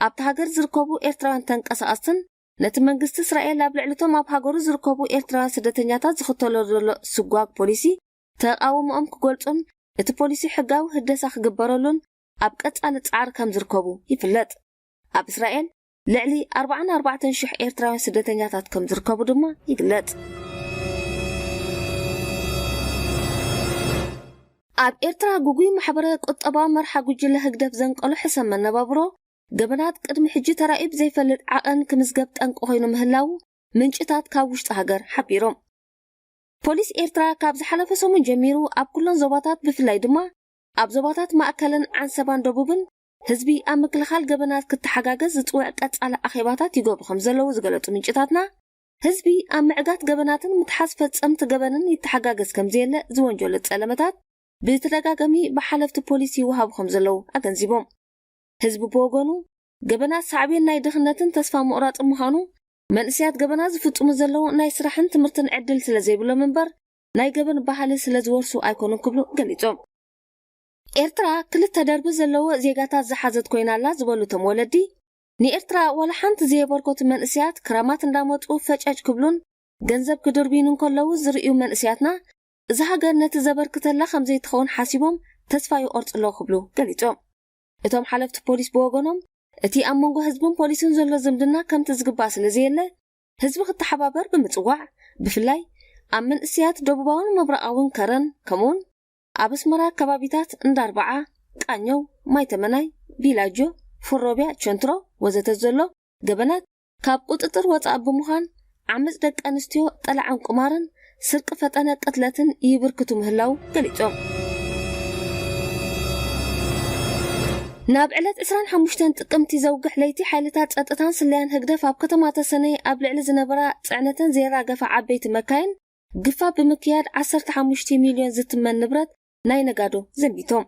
ኣብታ ሃገር ዝርከቡ ኤርትራውያን ተንቀሳቐስትን ነቲ መንግስቲ እስራኤል ኣብ ልዕሊቶም ኣብ ሃገሩ ዝርከቡ ኤርትራውያን ስደተኛታት ዝኽተሎ ዘሎ ስጓግ ፖሊሲ ተቓውሞኦም ክገልጹን እቲ ፖሊሲ ሕጋዊ ህደሳ ክግበረሉን ኣብ ቀጻሊ ጻዕሪ ከም ዝርከቡ ይፍለጥ። ኣብ እስራኤል ልዕሊ ኣርባዓን ኣርባዕተን ሽሕ ኤርትራውያን ስደተኛታት ከም ዝርከቡ ድማ ይግለጽ። ኣብ ኤርትራ ግጉይ ማሕበረ ቁጠባዊ መርሓ ጉጅለ ህግደፍ ዘንቀሎ ሕሰም መነባብሮ ገበናት ቅድሚ ሕጂ ተራእዩ ብዘይፈልጥ ዓቐን ክምዝገብ ጠንቂ ኮይኑ ምህላው ምንጭታት ካብ ውሽጢ ሃገር ሓቢሮም። ፖሊስ ኤርትራ ካብ ዝሓለፈ ሰሙን ጀሚሩ ኣብ ኩለን ዞባታት ብፍላይ ድማ ኣብ ዞባታት ማእከልን ዓንሰባን ደቡብን ህዝቢ ኣብ ምክልኻል ገበናት ክተሓጋገዝ ዝጽውዕ ቀጻሊ ኣኼባታት ይገብሩ ከም ዘለዉ ዝገለጹ ምንጭታትና፣ ህዝቢ ኣብ ምዕጋት ገበናትን ምትሓዝ ፈጸምቲ ገበንን ይተሓጋገዝ ከም ዘየለ ዝወንጀሉ ጸለመታት ብተደጋጋሚ ብሓለፍቲ ፖሊስ ይወሃቡ ከም ዘለዉ ኣገንዚቦም። ህዝቢ ብወገኑ ገበናት ሳዕቤን ናይ ድኽነትን ተስፋ ምቑራጽ ምዃኑ፣ መንእሰያት ገበናት ዝፍጽሙ ዘለዉ ናይ ስራሕን ትምህርትን ዕድል ስለ ዘይብሎም እምበር ናይ ገበን ባህሊ ስለ ዝወርሱ ኣይኮኑን ክብሉ ገሊጾም። ኤርትራ ክልተ ደርቢ ዘለዎ ዜጋታት ዝሓዘት ኮይና ኣላ ዝበሉ እቶም ወለዲ፣ ንኤርትራ ዋላ ሓንቲ ዘየበርከቱ መንእሰያት ክራማት እንዳመጹ ፈጨጭ ክብሉን ገንዘብ ክድርብዩን እንከለዉ ዝርእዩ መንእሰያትና፣ እዛ ሃገር ነቲ ዘበርክተላ ከም ዘይትኸውን ሓሲቦም ተስፋ ይቖርጹ ኣለዉ ክብሉ ገሊጾም። እቶም ሓለፍቲ ፖሊስ ብወገኖም፣ እቲ ኣብ መንጎ ህዝብን ፖሊስን ዘሎ ዝምድና ከምቲ ዝግባእ ስለ ዘየለ፣ ህዝቢ ክተሓባበር ብምጽዋዕ፣ ብፍላይ ኣብ መንእሰያት ደቡባውን ምብራቓውን ከረን፣ ከምኡውን ኣብ ኣስመራ ከባቢታት እንዳ ኣርባዓ፣ ቃኘው፣ ማይ ተመናይ፣ ቢላጆ፣ ፈሮቢያ፣ ቸንትሮ ወዘተ ዘሎ ገበናት ካብ ቁጽጽር ወጻኢ ብምዃን ዓመጽ ደቂ ኣንስትዮ፣ ጠላዕን ቁማርን፣ ስርቂ ፈጠነ ቅትለትን ይብርክቱ ምህላው ገሊጾም። ናብ ዕለት ዕስራን ሓሙሽተን ጥቅምቲ ዘውግሕ ለይቲ ሓይልታት ጸጥታን ስለያን ህግደፍ ኣብ ከተማ ተሰነይ ኣብ ልዕሊ ዝነበራ ጽዕነተን ዘይራገፋ ዓበይቲ መካይን ግፋ ብምክያድ ዓሰርተ ሓሙሽተ ሚልዮን ዝትመን ንብረት ናይ ነጋዶ ዘሚቶም።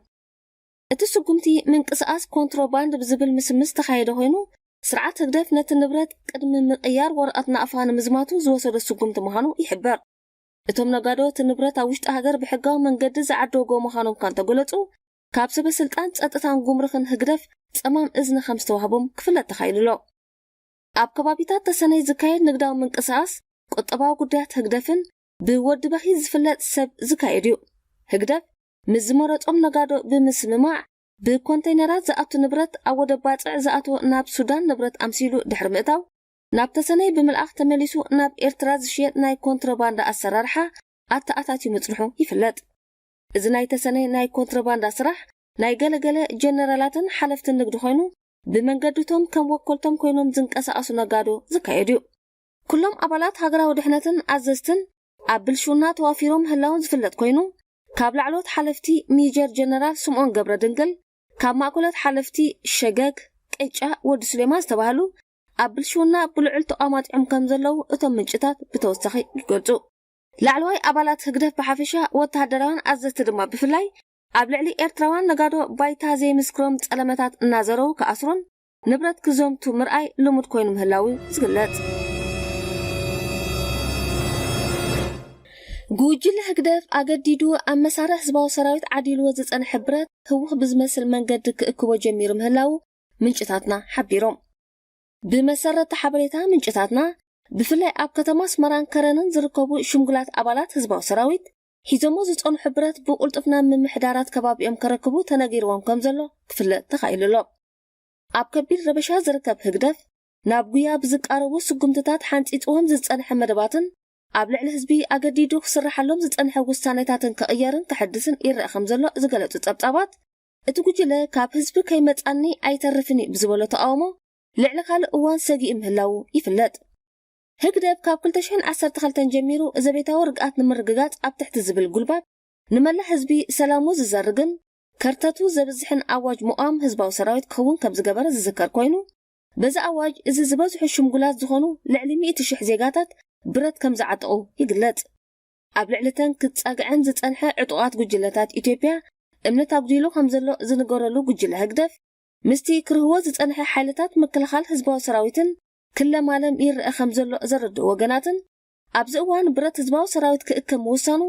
እቲ ስጉምቲ ምንቅስቓስ ኮንትሮባንድ ብዝብል ምስምስ ተኻየደ ኮይኑ፣ ስርዓት ህግደፍ ነቲ ንብረት ቅድሚ ምቕያር ወረቐት ናቕፋ ንምዝማቱ ዝወሰዶ ስጉምቲ ምዃኑ ይሕበር። እቶም ነጋዶ እቲ ንብረት ኣብ ውሽጢ ሃገር ብሕጋዊ መንገዲ ዝዓደጎ ምዃኖም እኳ እንተገለጹ፣ ካብ ሰበ ስልጣን ጸጥታን ጉምሩክን ህግደፍ ጸማም እዝኒ ከም ዝተዋህቦም ክፍለጥ ተኻኢሉ ኣሎ። ኣብ ከባቢታት ተሰነይ ዝካየድ ንግዳዊ ምንቅስቓስ ቁጠባዊ ጉዳያት ህግደፍን ብወዲ በኺ ዝፍለጥ ሰብ ዝካየድ እዩ። ህግደፍ ምስ ዝመረጾም ነጋዶ ብምስምማዕ ብኮንተይነራት ዝኣቱ ንብረት ኣብ ወደብ ባጽዕ ዝኣትዎ ናብ ሱዳን ንብረት ኣምሲሉ ድሕሪ ምእታው ናብ ተሰነይ ብምልኣኽ ተመሊሱ ናብ ኤርትራ ዝሽየጥ ናይ ኮንትሮባንዳ ኣሰራርሓ ኣተኣታትዩ ምጽንሑ ይፍለጥ። እዚ ናይ ተሰነይ ናይ ኮንትሮባንዳ ስራሕ ናይ ገለገለ ጀነራላትን ሓለፍትን ንግዲ ኮይኑ ብመንገድቶም ከም ወከልቶም ኮይኖም ዝንቀሳቐሱ ነጋዶ ዝካየድ እዩ። ኩሎም ኣባላት ሃገራዊ ድሕነትን ኣዘዝትን ኣብ ብልሽውና ተዋፊሮም ምህላዎም ዝፍለጥ ኮይኑ፣ ካብ ላዕሎት ሓለፍቲ ሜጀር ጀነራል ስምኦን ገብረ ድንግል፣ ካብ ማእከሎት ሓለፍቲ ሸገግ፣ ቅጫ፣ ወዲ ሱሌማን ዝተባህሉ ኣብ ብልሽውና ብልዑል ተቋማጢዖም ከም ዘለዉ እቶም ምንጭታት ብተወሳኺ ይገልጹ። ላዕለዋይ ኣባላት ህግደፍ ብሓፈሻ፣ ወተሃደራውያን ኣዘዝቲ ድማ ብፍላይ ኣብ ልዕሊ ኤርትራውያን ነጋዶ ባይታ ዘይምስክሮም ጸለመታት እናዘረው ክኣስሩን ንብረት ክዘምቱ ምርኣይ ልሙድ ኮይኑ ምህላው እዩ ዝግለጽ። ጉጅለ ህግደፍ ኣገዲዱ ኣብ መሳርያ ህዝባዊ ሰራዊት ዓዲልዎ ዝጸንሐ ብረት ህውኽ ብዝመስል መንገዲ ክእክቦ ጀሚሩ ምህላው ምንጭታትና ሓቢሮም። ብመሰረት ሓበሬታ ምንጭታትና፣ ብፍላይ ኣብ ከተማ ኣስመራን ከረንን ዝርከቡ ሽምጉላት ኣባላት ህዝባዊ ሰራዊት ሒዞሞ ዝጸንሑ ብረት ብቕልጡፍ ናብ ምምሕዳራት ከባቢኦም ከረክቡ ተነጊርዎም ከም ዘሎ ክፍለጥ ተኻኢሉ ኣሎ። ኣብ ከቢድ ረበሻ ዝርከብ ህግደፍ ናብ ጉያ ብዝቃረቡ ስጉምትታት ሓንጺጽዎም ዝጸንሐ መደባትን ኣብ ልዕሊ ህዝቢ ኣገዲዱ ክስርሓሎም ዝጸንሐ ውሳኔታትን ክቕየርን ክሕድስን ይረአ ከም ዘሎ ዝገለጹ ጸብጻባት፣ እቲ ጉጅለ ካብ ህዝቢ ከይመጻኒ ኣይተርፍን እዩ ብዝበሎ ተቃውሞ ልዕሊ ካልእ እዋን ሰጊኡ ምህላዉ ይፍለጥ። ህግደፍ ካብ ክልተ ሽሕን ዓሰርተ ክልተን ጀሚሩ ዘቤታዊ ርግኣት ንምርግጋጽ ኣብ ትሕቲ ዝብል ጉልባብ ንመላእ ህዝቢ ሰላሙ ዝዘርግን ከርተቱ ዘብዝሕን ኣዋጅ ምቋም ህዝባዊ ሰራዊት ክኸውን ከም ዝገበረ ዝዝከር ኮይኑ፣ በዚ ኣዋጅ እዚ ዝበዝሑ ሽምጉላት ዝኾኑ ልዕሊ ሚእቲ ሽሕ ዜጋታት ብረት ከም ዝዓጠቑ ይግለጽ። ኣብ ልዕሊ ተን ክጻግዐን ዝጸንሐ ዕጡቓት ጉጅለታት ኢትዮጵያ እምነት ኣጉዲሉ ከም ዘሎ ዝንገረሉ ጉጅለ ህግደፍ፣ ምስቲ ክርህዎ ዝጸንሐ ሓይልታት ምክልኻል ህዝባዊ ሰራዊትን ክለማለም ይረአ ከም ዘሎ ዘረድኡ ወገናትን፣ ኣብዚ እዋን ብረት ህዝባዊ ሰራዊት ክእከብ ምውሳኑ፣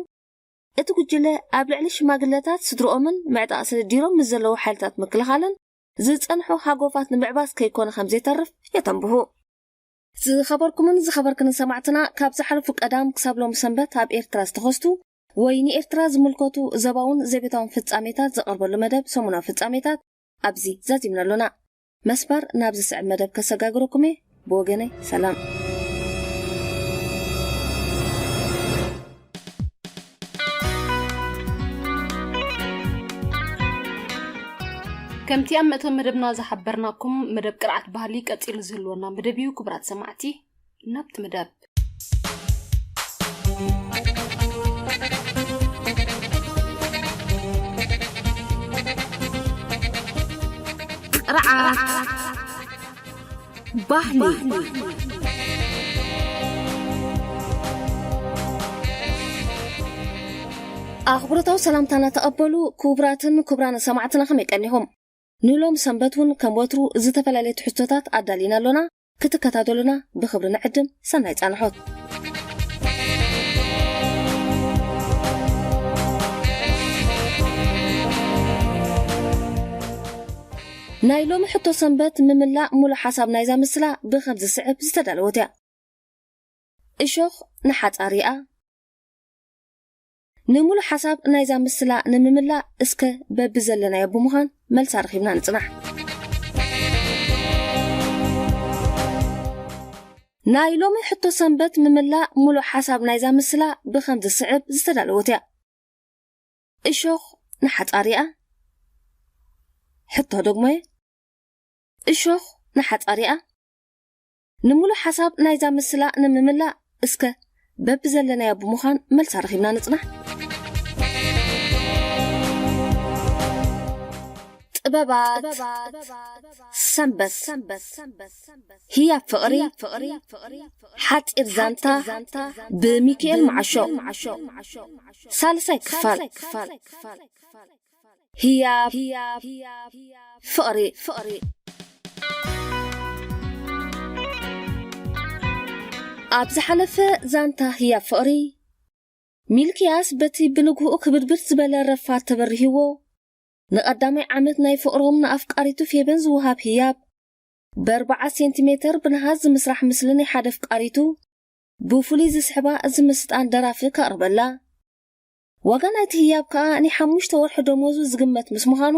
እቲ ጉጅለ ኣብ ልዕሊ ሽማግለታት ስድርኦምን ምዕጣቕ ስድዲሮም ምስ ዘለዉ ሓይልታት ምክልኻልን ዝጸንሑ ሃጎፋት ንምዕባስ ከይኮነ ከም ዘይተርፍ የተንብሁ። ዝኸበርኩምን ዝኸበርክንን ሰማዕትና፣ ካብ ዝሓለፉ ቀዳም ክሳብ ሎሚ ሰንበት ኣብ ኤርትራ ዝተኸስቱ ወይ ንኤርትራ ዝምልከቱ ዘባውን ዘቤታውን ፍጻሜታት ዝቐርበሉ መደብ ሰሙናዊ ፍጻሜታት ኣብዚ ዛዚምና ኣሎና። መስመር ናብ ዝስዕብ መደብ ከሰጋግረኩም እየ። ብወገነይ ሰላም። ከምቲ ኣብ መእተዊ መደብና ዝሓበርናኩም፣ መደብ ቅርዓት ባህሊ ቀጺሉ ዝህልወና መደብ እዩ። ክቡራት ሰማዕቲ፣ ናብቲ መደብ። ቅርዓት ባህሊ። ኣኽብሮታዊ ሰላምታና ተቐበሉ። ክቡራትን ክቡራን ሰማዕትና፣ ከመይ ቀኒኹም? ንሎም ሰንበት እውን ከም ወትሩ ዝተፈላለየ ትሕዝቶታት ኣዳሊና ኣሎና። ክትከታተሉና ብኽብሪ ንዕድም። ሰናይ ጻንሖት። ናይ ሎሚ ሕቶ ሰንበት ምምላእ ሙሉእ ሓሳብ ናይዛ ምስላ ብኸም ዝስዕብ ዝተዳለወት እያ። እሾኽ ንሓጻሪኣ። ንምሉእ ሓሳብ ናይዛ ምስላ ንምምላእ እስከ በብዘለናዮ ብምዃን መልሳ ረኺብና ንጽናሕ። ናይ ሎሚ ሕቶ ሰንበት ምምላእ ሙሉእ ሓሳብ ናይዛ ምስላ ብኸም ዝስዕብ ዝተዳለወት እያ። እሾኽ ንሓጻሪኣ። ሕቶ ደግሞ'የ። እሾኽ ንሓጻሪኣ። ንምሉእ ሓሳብ ናይዛ ምስላ ንምምላእ እስከ በብዘለናዮ ብምዃን መልሳ ረኺብና ንጽናሕ። ጥበባት ሰንበት። ህያብ ፍቕሪ፣ ሓጺር ዛንታ፣ ብሚካኤል መዓሾ። ሳልሳይ ክፋል። ህያብ ፍቕሪ። ኣብ ዝሓለፈ ዛንታ ህያብ ፍቕሪ፣ ሚልክያስ በቲ ብንግህኡ ክብድብድ ዝበለ ረፋድ ተበሪህዎ፣ ንቐዳማይ ዓመት ናይ ፍቕሮም ንኣፍቃሪቱ ፌበን ዝወሃብ ህያብ፣ ብኣርብዓ ሴንቲሜተር ብነሃስ ዝምስራሕ ምስሊ ናይ ሓደ ኣፍቃሪቱ፣ ብፍሉይ ዝስሕባ ዝምስጣን ደራፊ ከቕርበላ። ዋጋ ናይቲ ህያብ ከኣ ናይ ሓሙሽተ ወርሒ ደሞዙ ዝግመት ምስ ምዃኑ፣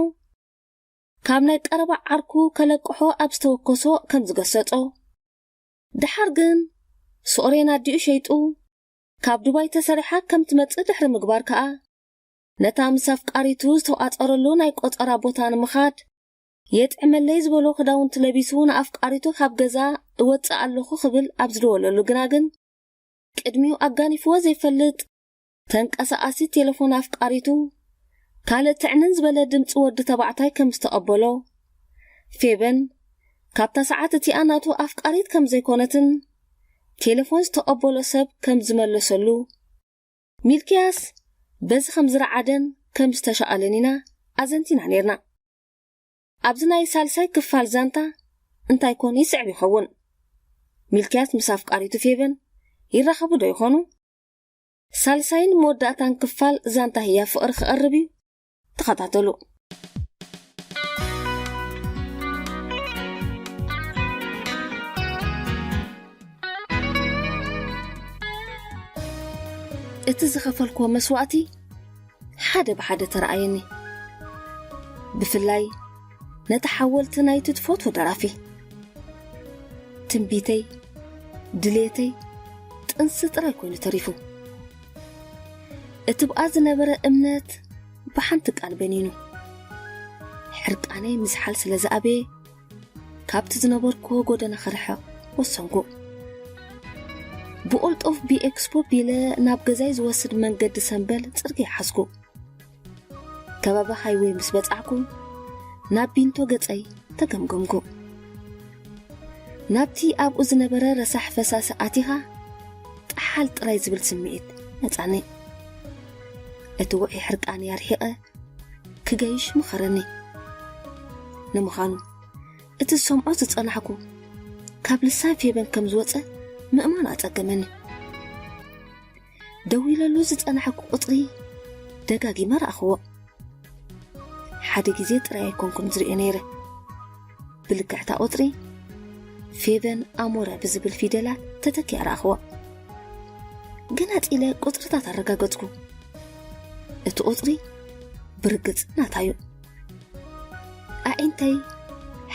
ካብ ናይ ቀረባ ዓርኩ ከለቅሖ ኣብ ዝተወከሶ ከም ዝገሰጾ፣ ደሓር ግን ሶሬን ኣዲኡ ሸይጡ ካብ ዱባይ ተሰሪሓ ከም ትመጽእ ድሕሪ ምግባር ከኣ፣ ነታ ምስ ኣፍቃሪቱ ዝተቋጸረሉ ናይ ቆጸራ ቦታ ንምኻድ፣ የጥዕመለይ ዝበሎ ክዳውንቲ ለቢሱ ንኣፍቃሪቱ ካብ ገዛ እወጽእ ኣለኹ ክብል ኣብ ዝደወለሉ ግና ግን፣ ቅድሚኡ ኣጋኒፍዎ ዘይፈልጥ ተንቀሳቓሲት ቴሌፎን ኣፍቃሪቱ፣ ካልእ ትዕንን ዝበለ ድምጺ ወዲ ተባዕታይ ከም ዝተቐበሎ፣ ፌበን ካብታ ሰዓት እቲኣ ናቱ ኣፍቃሪት ከም ዘይኮነትን፣ ቴሌፎን ዝተቐበሎ ሰብ ከም ዝመለሰሉ፣ ሚልክያስ በዚ ከም ዝረዓደን ከም ዝተሻቐለን ኢና ኣዘንቲና ኔርና። ኣብዚ ናይ ሳልሳይ ክፋል ዛንታ እንታይ ኮን ይስዕብ ይኸውን? ሚልክያስ ምስ ኣፍቃሪቱ ፌበን ይራኸቡ ዶ ይኾኑ? ሳልሳይን መወዳእታን ክፋል ዛንታ ህያብ ፍቕሪ ክቐርብ እዩ። ተኸታተሉ። እቲ ዝኸፈልክዎ መስዋእቲ ሓደ ብሓደ ተረኣየኒ። ብፍላይ ነቲ ሓወልቲ ናይቲ ትፈትዎ ደራፊ። ትንቢተይ፣ ድሌተይ፣ ጥንሲ ጥራይ ኮይኑ ተሪፉ። እቲ ብኣ ዝነበረ እምነት ብሓንቲ ቃል በኒኑ። ሕርቃነይ ምዝሓል ስለ ዝኣበየ፣ ካብቲ ዝነበርኩዎ ጎደና ክርሕቕ ወሰንኩ። ብቕልጡፍ ብኤክስፖ ቢለ ናብ ገዛይ ዝወስድ መንገዲ ሰምበል ጽርግያ ሓዝኩ። ከባቢ ሃይወይ ምስ በጻሕኩ፣ ናብ ቢንቶ ገጸይ ተገምገምኩ። ናብቲ ኣብኡ ዝነበረ ረሳሕ ፈሳሲ ኣቲኻ፣ ጠሓል ጥራይ ዝብል ስምዒት መጻኒ። እቲ ውዑይ ሕርቃነይ ኣርሒቐ ክገይሽ መኸረኒ። ንምዃኑ፣ እቲ ዝሰምዖ ዝጸናሕኩ፣ ካብ ልሳን ፌበን ከም ዝወጸ ምእማን ኣጸገመኒ። ደዊለሉ ዝጸናሕኩ ቁጽሪ ደጋጊመ ረኣኽዎ። ሓደ ግዜ ጥራይ ኣይኮንኩን ዝርእዮ ነይረ። ብልክዕታ ቁጽሪ፣ ፌበን ኣሞረ ብዝብል ፊደላት ተተኪኣ ረኣኽዎ። ገናጺለ ቁጽርታት ኣረጋገጽኩ። እቲ ቁጽሪ ብርግጽ ናታዩ። ኣዒንተይ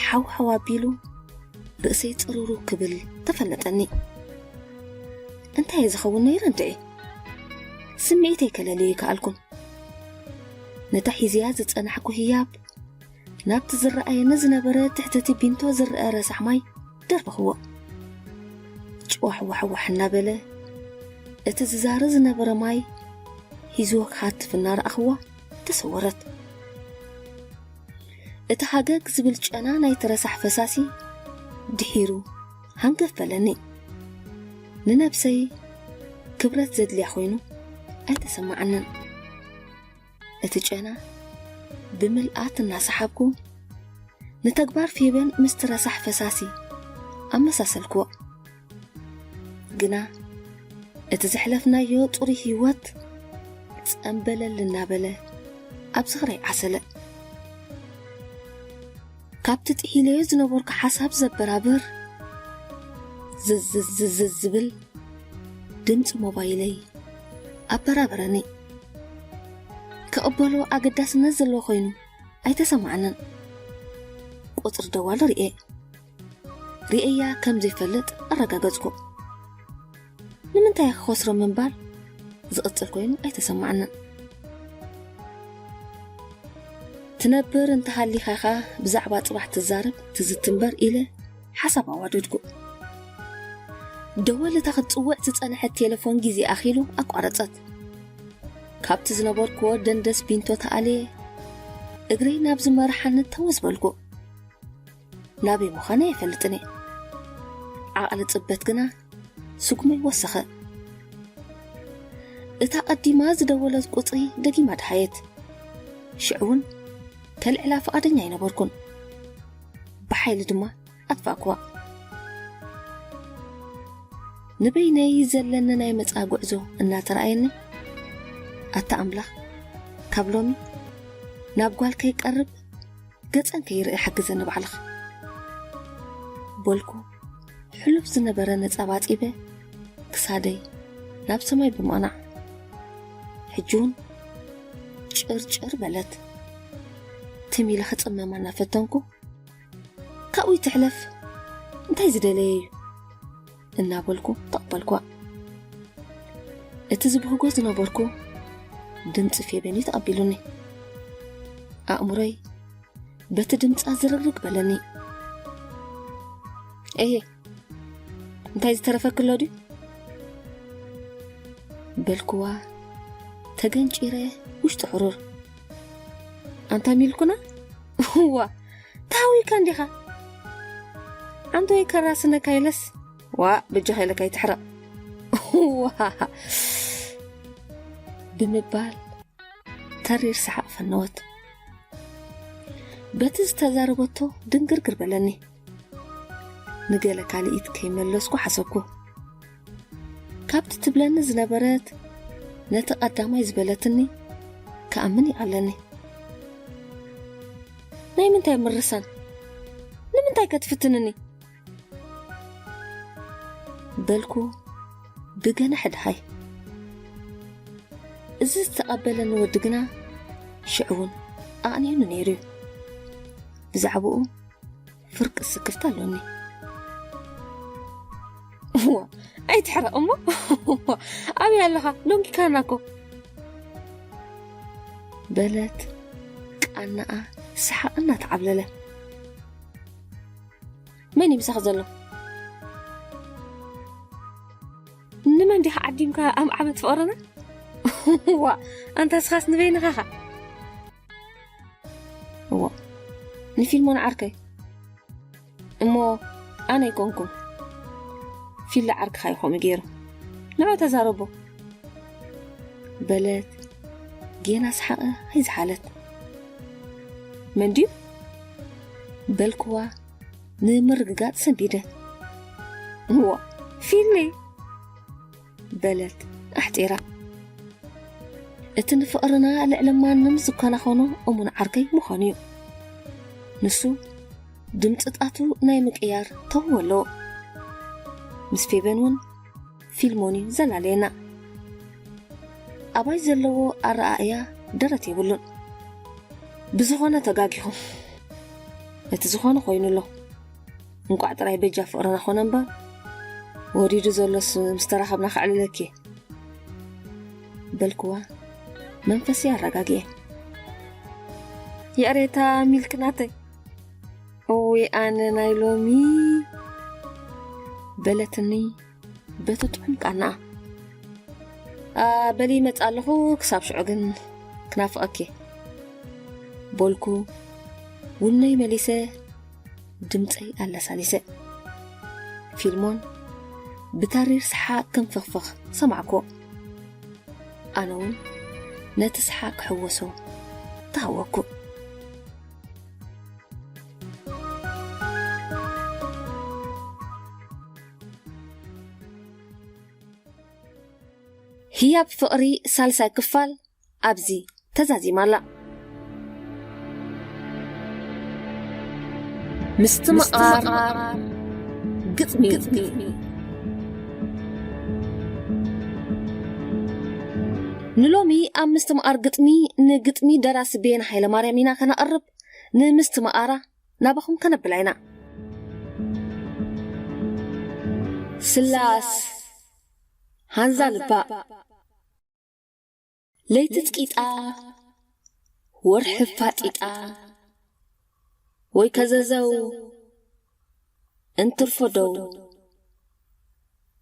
ሓው ሓው ኣቢሉ ርእሰይ ጽሩሩ ክብል ተፈለጠኒ። እንታይ እየ ዝኸውን ነይረ እንድዒ? ስምዒተይ ከለልዮ ኣይከኣልኩን። ነታ ሒዝያ ዝጸናሕኩ ህያብ ናብቲ ዝረኣየኒ ዝነበረ ትሕቲ እቲ ቢንቶ ዝረአ ረሳሕ ማይ ደርበኽዎ። ጭዋሕዋሕዋሕ እናበለ እቲ ዝዛሪ ዝነበረ ማይ ሒዝዎ ክሃትፍ እናረኣኽዋ ተሰወረት። እቲ ሃገግ ዝብል ጨና ናይቲ ረሳሕ ፈሳሲ ድሒሩ ሃንገፍ በለኒ። ንነብሰይ ክብረት ዘድልያ ኮይኑ ኣይተሰማዓንን። እቲ ጨና ብምልኣት እናሰሓብኩ ንተግባር ፌበን ምስቲ ረሳሕ ፈሳሲ ኣመሳሰልክዎ። ግና እቲ ዘሕለፍናዮ ጥሩይ ህይወት ጸምበለል እናበለ ኣብ ዝኽረይ ዓሰለ። ካብቲ ጥሒለዮ ዝነበርኩ ሓሳብ ዘበራብር ዝዝዝዝዝ ዝብል ድምፂ ሞባይለይ ኣበራበረኒ። ክቕበሎ ኣገዳስነት ዘለዎ ኮይኑ ኣይተሰማዓንን። ቁፅሪ ደዋል ርኤ። ርእያ ከም ዘይፈልጥ ኣረጋገጽኩ። ንምንታይ ክኸስሮ ምንባር ዝቕጽል ኮይኑ ኣይተሰማዓንን። ትነብር እንተሃሊኻ ኢኻ ብዛዕባ ጽባሕ ትዛረብ ትዝትምበር ኢለ ሓሳብ ኣዋደድኩ። ደወል እታ ክትጽውዕ ዝጸንሐት ቴሌፎን ግዜ ኣኺሉ ኣቋረጸት። ካብቲ ዝነበርኩዎ ደንደስ ቢንቶ ተኣልየ እግረይ ናብ ዝመርሓኒ ተወዝ በልኩ። ናበይ ምዃነ ኣይፈልጥን እየ። ዓቕሊ ጽበት ግና ስጉመይ ወሰኸ። እታ ቀዲማ ዝደወለት ቁጽሪ ደጊማ ደሃየት። ሽዑ እውን ከልዕላ ፍቓደኛ ኣይነበርኩን። ብሓይሊ ድማ ኣጥፋእኩዋ። ንበይነይ ዘለኒ ናይ መጻ ጉዕዞ እናተረኣየኒ፣ ኣታ ኣምላኽ፣ ካብ ሎሚ ናብ ጓል ከይቀርብ ገጸን ከይርኢ ሓግዘኒ ባዕልኽ በልኩ። ሕሉፍ ዝነበረ ነጸባጺበ ክሳደይ ናብ ሰማይ ብምቕናዕ፣ ሕጂ እውን ጭርጭር በለት። ትም ኢለ ክጽመማ እናፈተንኩ፣ ካብኡ ይትሕለፍ፣ እንታይ ዝደለየ እዩ? እናበልኩ ተቐበልኩዋ። እቲ ዝብህጎ ዝነበርኩ ድምፂ ፌበን እዩ ተቐቢሉኒ። ኣእምሮይ በቲ ድምፃ ዝርግርግ በለኒ። እየ፣ እንታይ ዝተረፈኪ ኣሎ ድዩ? በልኩዋ ተገንጪረ ውሽጢ ሕሩር። ኣንታ ሚልኩና፣ እዋ፣ ተሃዊካ እንዲኻ? ኣንቶይ ከራስነካ ኢለስ፣ ዋእ፣ በጃኻ ኢለካ ኣይትሕረቕ። ዋእ፣ ብምባል ተሪር ሰሓቕ ፈነወት። በቲ ዝተዛረበቶ ድንግርግር በለኒ። ንገለ ካልኢት ከይመለስኩ ሓሰብኩ። ካብቲ ትብለኒ ዝነበረት ነቲ ቀዳማይ ዝበለትኒ ክኣምን ይቐለኒ። ናይ ምንታይ ምርሳን? ንምንታይ ከ ትፍትንኒ? በልኩ ብገናሒ ደሃይ። እዚ ዝተቐበለኒ ወዲ ግና ሽዑ እውን ኣቕኒዩኒ ነይሩ እዩ። ብዛዕባኡ ፍርቂ ስክፍታ ኣሎኒ። እዋ፣ ኣይትሕረቕ እሞ። ኣበይ ኣለኻ? ደንጊካና እኮ። በለት ቃናኣ ሰሓቕ እናተዓብለለ። መን እዩ ምሳኺ ዘሎ? ንመን ዲኻ ዓዲምካ ኣብ ዓመት ፍቕርና? እዋ፣ ኣንታ ስኻስ ንበይንኻ ኢኻ። እዋ፣ ንፊልሞን ዓርከይ። እሞ ኣነ ኣይኮንኩን። ፊላ ዓርክኻ እዩ ከምኡ ገይሩ። ንዑ ተዛረቡ። በለት ጌና ሰሓቐ ኣይዝሓለት። መን ድዩ? በልክዋ ንምርግጋጽ ሰንቢደ። እዋ፣ ፊሊ! በለት ኣሕጺራ። እቲ ንፍቕርና ልዕሊ ማንም ዝከናኸኖ እሙን ዓርከይ ምዃኑ እዩ። ንሱ ድምጽ ጣቱ ናይ ምቅያር ተውህቦ ኣለዎ። ምስ ፌበን እውን ፊልሞን እዩ ዘላለየና። ኣባይ ዘለዎ ኣረኣእያ ደረት የብሉን። ብዝኾነ ተጋጊኹም። እቲ ዝኾነ ኮይኑ ኣሎ። እንቋዕ ጥራይ በጃ ፍቕርና ኾነ እምበር፣ ወሪዱ ዘሎስ ምስ ተራኸብና ከዕልለኪ እየ። በልክዋ መንፈሰይ ኣረጋግኤ። ይቕሬታ ሚልክናተይ። እወይ ኣነ ናይ ሎሚ፣ በለትኒ በቲ ጥዑም ቃናኣ። ኣ፣ በሊ ይመጽእ ኣለኹ፣ ክሳብ ሽዑ ግን ክናፍቐኪ በልኩ። ውነይ መሊሰ፣ ድምጸይ ኣለሳሊሰ። ፊልሞን ብተሪር ሰሓቕ ከም ፈኽፈኽ ሰማዕኩዎ። ኣነ እውን ነቲ ሰሓቕ ክሕወሶ ተሃወኩ። ህያብ ፍቕሪ ሳልሳይ ክፋል ኣብዚ ተዛዚማ ኣላ። ምስትምቓር ግጥሚ። ንሎሚ ኣብ ምስትምቓር ግጥሚ ንግጥሚ ደራሲ በየነ ሃይለማርያም ኢና ከነቕርብ። ንምስትምቓራ ናባኹም ከነብላ ኢና። ስላስ ሃንዛ ልባ። ለይቲ ጽቂጣ፣ ወርሒ ፋጢጣ፣ ወይ ከዘዘው እንትርፎ ደው።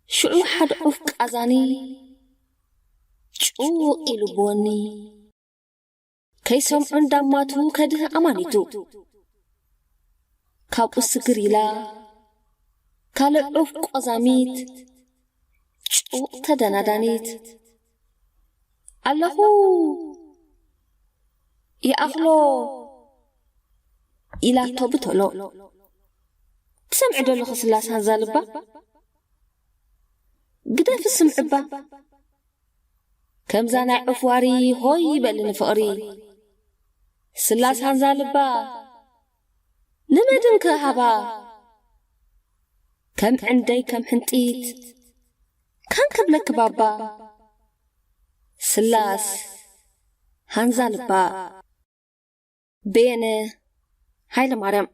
ሽዑ ሓደ ዑፍ ቃዛኒ ጭውቕ ኢሉ ብወኒ፣ ከይሰምዑ እንዳማቱ ከድህ ኣማኒቱ። ካብኡ ስግር ኢላ ካልእ ዑፍ ቆዛሚት ጭውቕ ተደናዳኒት፣ ኣለኹ ይኣኽሎ ኢላቶ ብቶሎ። ትሰምዒ ዶ ኣለኺ ስላስ ሃንዛ ልባ? ግደፊ ስምዕባ። ከምዛ ናይ ዑፍ ዋሪ ሆይ ይበል ንፍቕሪ። ስላስ ሃንዛ ልባ ልመድን ክሃባ። ከም ዕንደይ ከም ሕንጢት ካን ክብለኪ ባባ። ስላስ ሃንዛ ልባ። በየነ ሃይለማርያም።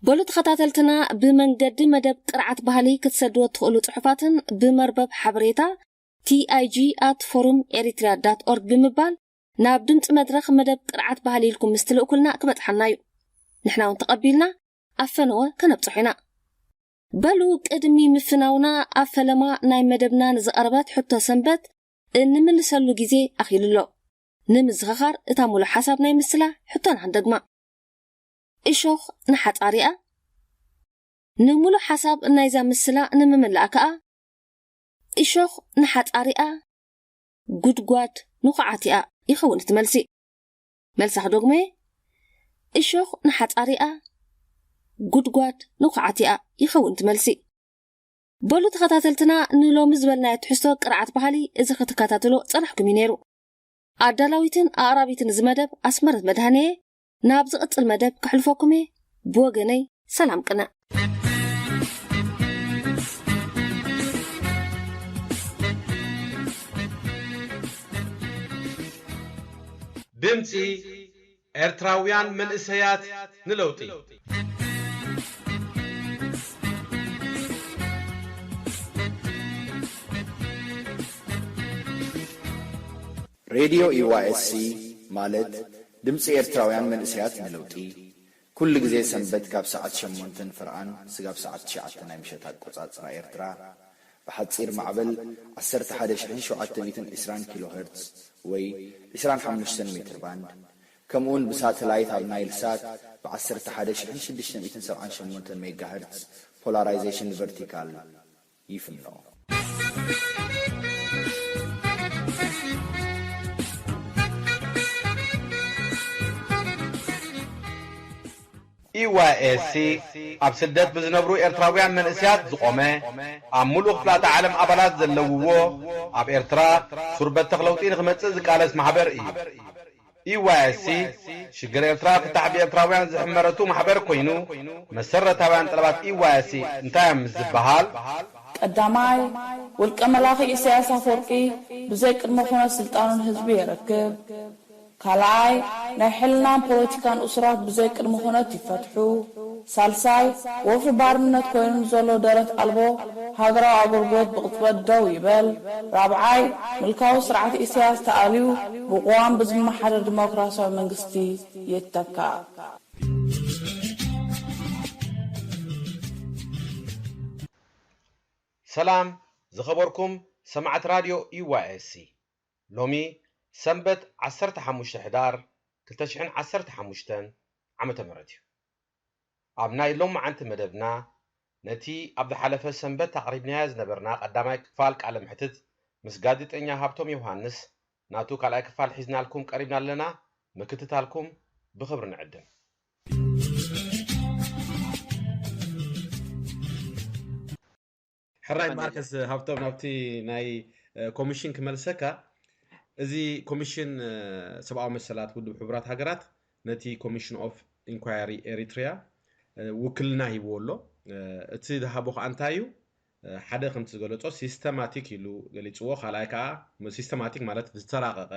በሉ ተኸታተልትና፣ ብመንገዲ መደብ ቅርዓት ባህሊ ክትሰድዎ እትኽእሉ ጽሑፋትን ብመርበብ ሓበሬታ ቲ ኣይ ጂ ኣት ፎሩም ኤሪትሪያ ዳት ኦርግ ብምባል ናብ ድምጺ መድረኽ መደብ ቅርዓት ባህሊ ኢልኩም ምስ ትልእኩልና ክበጽሓና እዩ። ንሕና እውን ተቐቢልና ኣብ ፈነወ ከነብጽሖ ኢና። በሉ ቅድሚ ምፍናውና ኣብ ፈለማ ናይ መደብና ንዝቐረበት ሕቶ ሰንበት እንምልሰሉ ግዜ ኣኺሉ ኣሎ። ንምዝኽኻር እታ ሙሉእ ሓሳብ ናይ ምስላ ሕቶና ክንደግማ። እሾኽ ንሓጻሪኣ። ንሙሉእ ሓሳብ ናይዛ ምስላ ንምምላእ ከኣ እሾኽ ንሓጻሪኣ ጉድጓድ ንኹዓቲኣ ይኸውን እቲ መልሲ። መልሳ ክደግሞ እየ። እሾኽ ንሓጻሪኣ ጉድጓድ ንኹዓቲኣ ይኸውን እቲ መልሲ። በሉ ተኸታተልትና ንሎሚ ዝበልናዮ ትሕዝቶ ቅርዓት ባህሊ እዚ ክትከታተሎ ጸናሕኩም እዩ ነይሩ። ኣዳላዊትን ኣቕራቢትን እዚ መደብ ኣስመረት መድሃኔ። ናብ ዝቕጽል መደብ ከሕልፈኩም እየ። ብወገነይ ሰላም ቅነ። ድምጺ ኤርትራውያን መንእሰያት ንለውጢ። ሬድዮ ኢ ዋይ ኤስ ሲ ማለት ድምጺ ኤርትራውያን መንእሰያት ንለውጢ፣ ኩሉ ግዜ ሰንበት ካብ ሰዓት ሸሞንተ ንፍርቓን ስጋብ ሰዓት ትሽዓተ ናይ ምሸት ኣቆጻጽራ ኤርትራ፣ ብሓጺር ማዕበል ዓሰርተ ሓደ ሽሕን ሸውዓተ ሚእትን ዕስራን ኪሎ ሄርትዝ ወይ ዕስራን ሓሙሽተን ሜትር ባንድ፣ ከምኡውን ብሳተላይት ኣብ ናይል ሳት ብ ዓሰርተ ሓደ ሽሕን ሽዱሽተ ሚእትን ሰብዓን ሸሞንተን ሜጋ ሄርትዝ ፖላራይዜሽን ቨርቲካል ይፍኖ። ኢ ዋይ ኤስ ሲ ኣብ ስደት ብዝነብሩ ኤርትራውያን መንእሰያት ዝቖመ፣ ኣብ ምሉእ ክፍላተ ዓለም ኣባላት ዘለውዎ፣ ኣብ ኤርትራ ሱር በተኽ ለውጢ ንኽመጽእ ዝቃለስ ማሕበር እዩ። ኢ ዋይ ኤስ ሲ ሽግር ኤርትራ ፍታሕ ብኤርትራውያን ዝሕመረቱ ማሕበር ኮይኑ፣ መሰረታውያን ጠለባት ኢ ዋይ ኤስ ሲ እንታይ እዮም ምስ ዝበሃል፣ ቀዳማይ፣ ውልቀ መላኺ ኢሳያስ ኣፈወርቂ ብዘይ ቅድመ ኩነት ስልጣኑ ንህዝቢ የረክብ። ካልኣይ፣ ናይ ሕልናን ፖለቲካን እሱራት ብዘይ ቅድሚ ኩነት ይፈትሑ። ሳልሳይ፣ ወፍሪ ባርነት ኮይኑ ዘሎ ደረት ኣልቦ ሃገራዊ ኣገልግሎት ብቕጽበት ደው ይበል። ራብዓይ፣ ምልካዊ ስርዓት ኢሳያስ ተኣልዩ ብቕዋም ብዝመሓደር ዲሞክራሲያዊ መንግስቲ ይተካእ። ሰላም ዝኸበርኩም ሰማዕቲ ራድዮ ዩ ዋይ ኤስ ሲ። ሎሚ ሰንበት ዓሰርተ ሓሙሽተ ሕዳር ክልተ ሽሕን ዓሰርተ ሓሙሽተን ዓመተ ምህረት እዩ። ኣብ ናይ ሎማዓንቲ መደብና ነቲ ኣብ ዝሓለፈ ሰንበት ኣቕሪብናዮ ዝነበርና ቀዳማይ ክፋል ቃለ መሕትት ምስ ጋዜጠኛ ሃብቶም ዮሃንስ ናቱ ካልኣይ ክፋል ሒዝናልኩም ቀሪብና ኣለና። ምክትታልኩም ብኽብሪ ንዕድም። ሕራይ ማርከስ ሃብቶም ናብቲ ናይ ኮሚሽን ክመልሰካ። እዚ ኮሚሽን ሰብኣዊ መሰላት ውድብ ሕቡራት ሃገራት ነቲ ኮሚሽን ኦፍ ኢንኳሪ ኤሪትሪያ ውክልና ሂብዎ ኣሎ። እቲ ዝሃቦ ከዓ እንታይ እዩ? ሓደ ከምቲ ዝገለጾ ሲስተማቲክ ኢሉ ገሊጽዎ። ካልኣይ ከዓ ሲስተማቲክ ማለት ዝተራቀቀ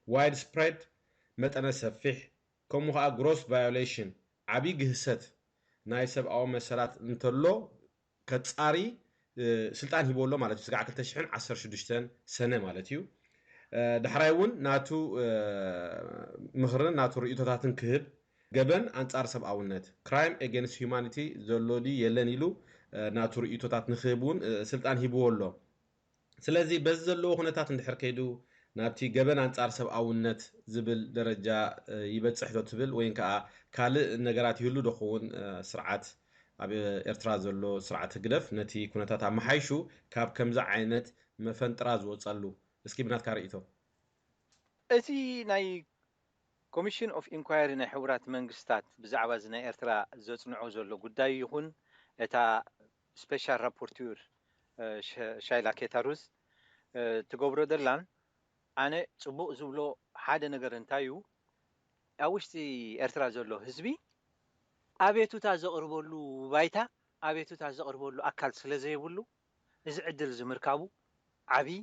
ዋይድ ስፕሬድ መጠነ ሰፊሕ ከምኡ ከዓ ግሮስ ቫዮሌሽን ዓብዪ ግህሰት ናይ ሰብኣዊ መሰላት እንተሎ ከፃሪ ስልጣን ሂቦ ኣሎ ማለት እዩ። ስጋዕ ክልተ ሽሕን ዓሰርተ ሽዱሽተን ሰነ ማለት እዩ። ዳሕራይ እውን ናቱ ምኽርን ናቱ ርእቶታትን ክህብ ገበን ኣንፃር ሰብኣውነት ክራይም ኤጌንስት ሂማኒቲ ዘሎ ድዩ የለን ኢሉ ናቱ ርእቶታት ንክህብ እውን ስልጣን ሂብዎ ኣሎ። ስለዚ በዚ ዘለዎ ኩነታት እንድሕር ከይዱ ናብቲ ገበን ኣንጻር ሰብኣውነት ዝብል ደረጃ ይበጽሕ ዶ ትብል ወይን ከኣ ካልእ ነገራት ይህሉ ዶ ክኸውን ስርዓት ኣብ ኤርትራ ዘሎ ስርዓት ህግደፍ ነቲ ኩነታት ኣመሓይሹ ካብ ከምዚ ዓይነት መፈንጥራ ዝወጸሉ እስኪ ብናትካ ርእይቶ። እዚ ናይ ኮሚሽን ኦፍ ኢንኳየሪ ናይ ሕቡራት መንግስታት ብዛዕባ እዚ ናይ ኤርትራ ዘጽንዖ ዘሎ ጉዳይ ይኹን እታ ስፔሻል ራፖርቲር ሻይላ ኬታሩዝ ትገብሮ ዘላን ኣነ ጽቡቕ ዝብሎ ሓደ ነገር እንታይ እዩ ኣብ ውሽጢ ኤርትራ ዘሎ ህዝቢ ኣቤቱታ ዘቕርበሉ ባይታ ኣቤቱታ ዘቕርበሉ ኣካል ስለ ዘይብሉ እዚ ዕድል እዚ ምርካቡ ዓብዪ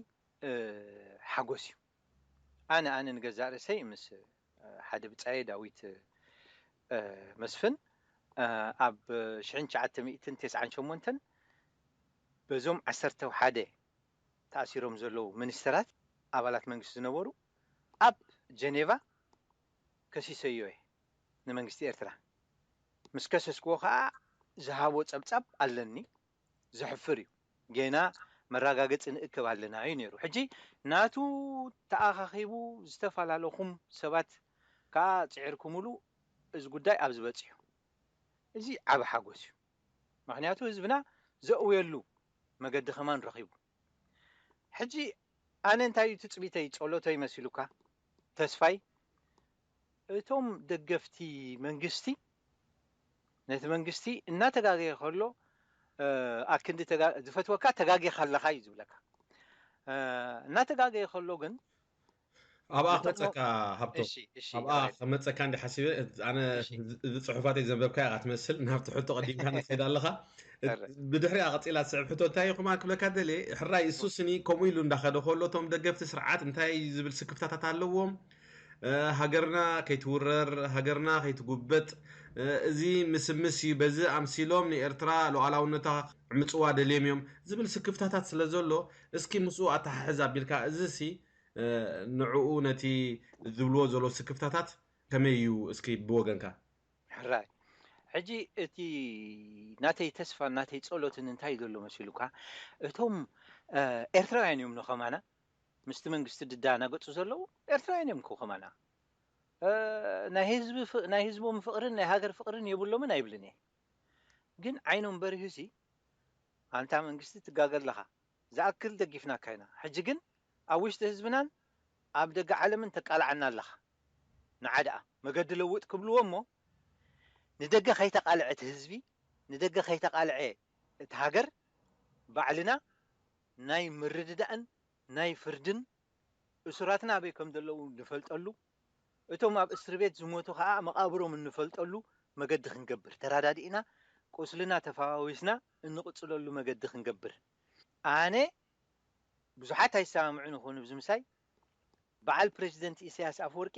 ሓጎስ እዩ። ኣነ ኣነ ንገዛእ ርእሰይ ምስ ሓደ ብጻየ ዳዊት መስፍን ኣብ ሽሕን ትሽዓተ ሚእትን ተስዓን ሸሞንተን በዞም ዓሰርተ ሓደ ተኣሲሮም ዘለዉ ሚኒስተራት ኣባላት መንግስቲ ዝነበሩ ኣብ ጀኔቫ ከሲሰዮ እየ ንመንግስቲ ኤርትራ። ምስ ከሰስክዎ ከዓ ዝሃቦ ጸብጻብ ኣለኒ። ዘሕፍር እዩ። ጌና መረጋገጺ ንእክብ ኣለና እዩ ነይሩ። ሕጂ ናቱ ተኣኻኺቡ ዝተፈላለኹም ሰባት ከዓ ጽዒርኩምሉ እዚ ጉዳይ ኣብዚ በጺሑ። እዚ ዓቢ ሓጎስ እዩ። ምኽንያቱ ህዝብና ዘእውየሉ መገዲ ከማን ረኺቡ። ሕጂ ኣነ እንታይ እዩ ትጽቢተይ ጸሎተይ መሲሉካ ተስፋይ እቶም ደገፍቲ መንግስቲ ነቲ መንግስቲ እናተጋገየ ከሎ ኣክንዲ ዝፈትወካ ተጋጊኻ ኣለኻ እዩ ዝብለካ። እናተጋገየ ከሎ ግን ኣብኣ ክመፀካ ሃብቶ ኣብኣ ክመፀካ እንዲ ሓሲበ ኣነ እዚ ፅሑፋተይ ዘንበብካ ኢኻ ትመስል ናብቲ ሕቶ ቀዲምካ ንትኸይድ ኣለኻ። ብድሕሪኣ ቀፂላ ዝስዕብ ሕቶ እንታይ እዩ ክማን ክብለካ ደልየ ሕራይ እሱ ስኒ ከምኡ ኢሉ እንዳኸደ ከሎ እቶም ደገፍቲ ስርዓት እንታይ ዝብል ስክፍታታት ኣለዎም። ሃገርና ከይትውረር፣ ሃገርና ከይትጉበጥ፣ እዚ ምስምስ እዩ፣ በዚ ኣምሲሎም ንኤርትራ ሉዓላውነታ ክዕምጽዋ ደልዮም እዮም ዝብል ስክፍታታት ስለ ዘሎ፣ እስኪ ምስኡ ኣተሓሕዝ ኣቢልካ፣ እዚሲ ንዕኡ ነቲ ዝብልዎ ዘለዉ ስክፍታታት ከመይ እዩ እስኪ ብወገንካ? ሕራይ ሕጂ እቲ ናተይ ተስፋን ናተይ ጸሎትን እንታይ ዘሎ መሲሉካ እቶም ኤርትራውያን እዮም ንኸማና ምስቲ መንግስቲ ድዳናገጹ ዘለዉ ኤርትራውያን እዮም እኮ ከማና። ናይ ህዝቦም ፍቕርን ናይ ሃገር ፍቕርን የብሎምን ኣይብልን እየ። ግን ዓይኖም በሪሁሲ ኣንታ መንግስቲ ትጋገ ኣለኻ። ዝኣክል ደጊፍናካ ኢና። ሕጂ ግን ኣብ ውሽጢ ህዝብናን ኣብ ደገ ዓለምን ተቃልዓና ኣለኻ። ንዓ ደኣ መገዲ ለውጥ ክብልዎ እሞ ንደገ ከይተቃልዐ እቲ ህዝቢ ንደገ ከይተቃልዐ እቲ ሃገር ባዕልና ናይ ምርድዳእን ናይ ፍርድን እሱራትና ኣበይ ከም ዘለዉ ንፈልጠሉ፣ እቶም ኣብ እስርቤት ዝሞቱ ከኣ መቓብሮም እንፈልጠሉ መገዲ ክንገብር፣ ተራዳዲእና ቁስልና ተፈዋዊስና እንቕጽለሉ መገዲ ክንገብር። ኣነ ብዙሓት ኣይሰማምዑን ይኾኑ ኣብዚ ምሳይ፣ በዓል ፕረዚደንት ኢሳያስ ኣፈወርቂ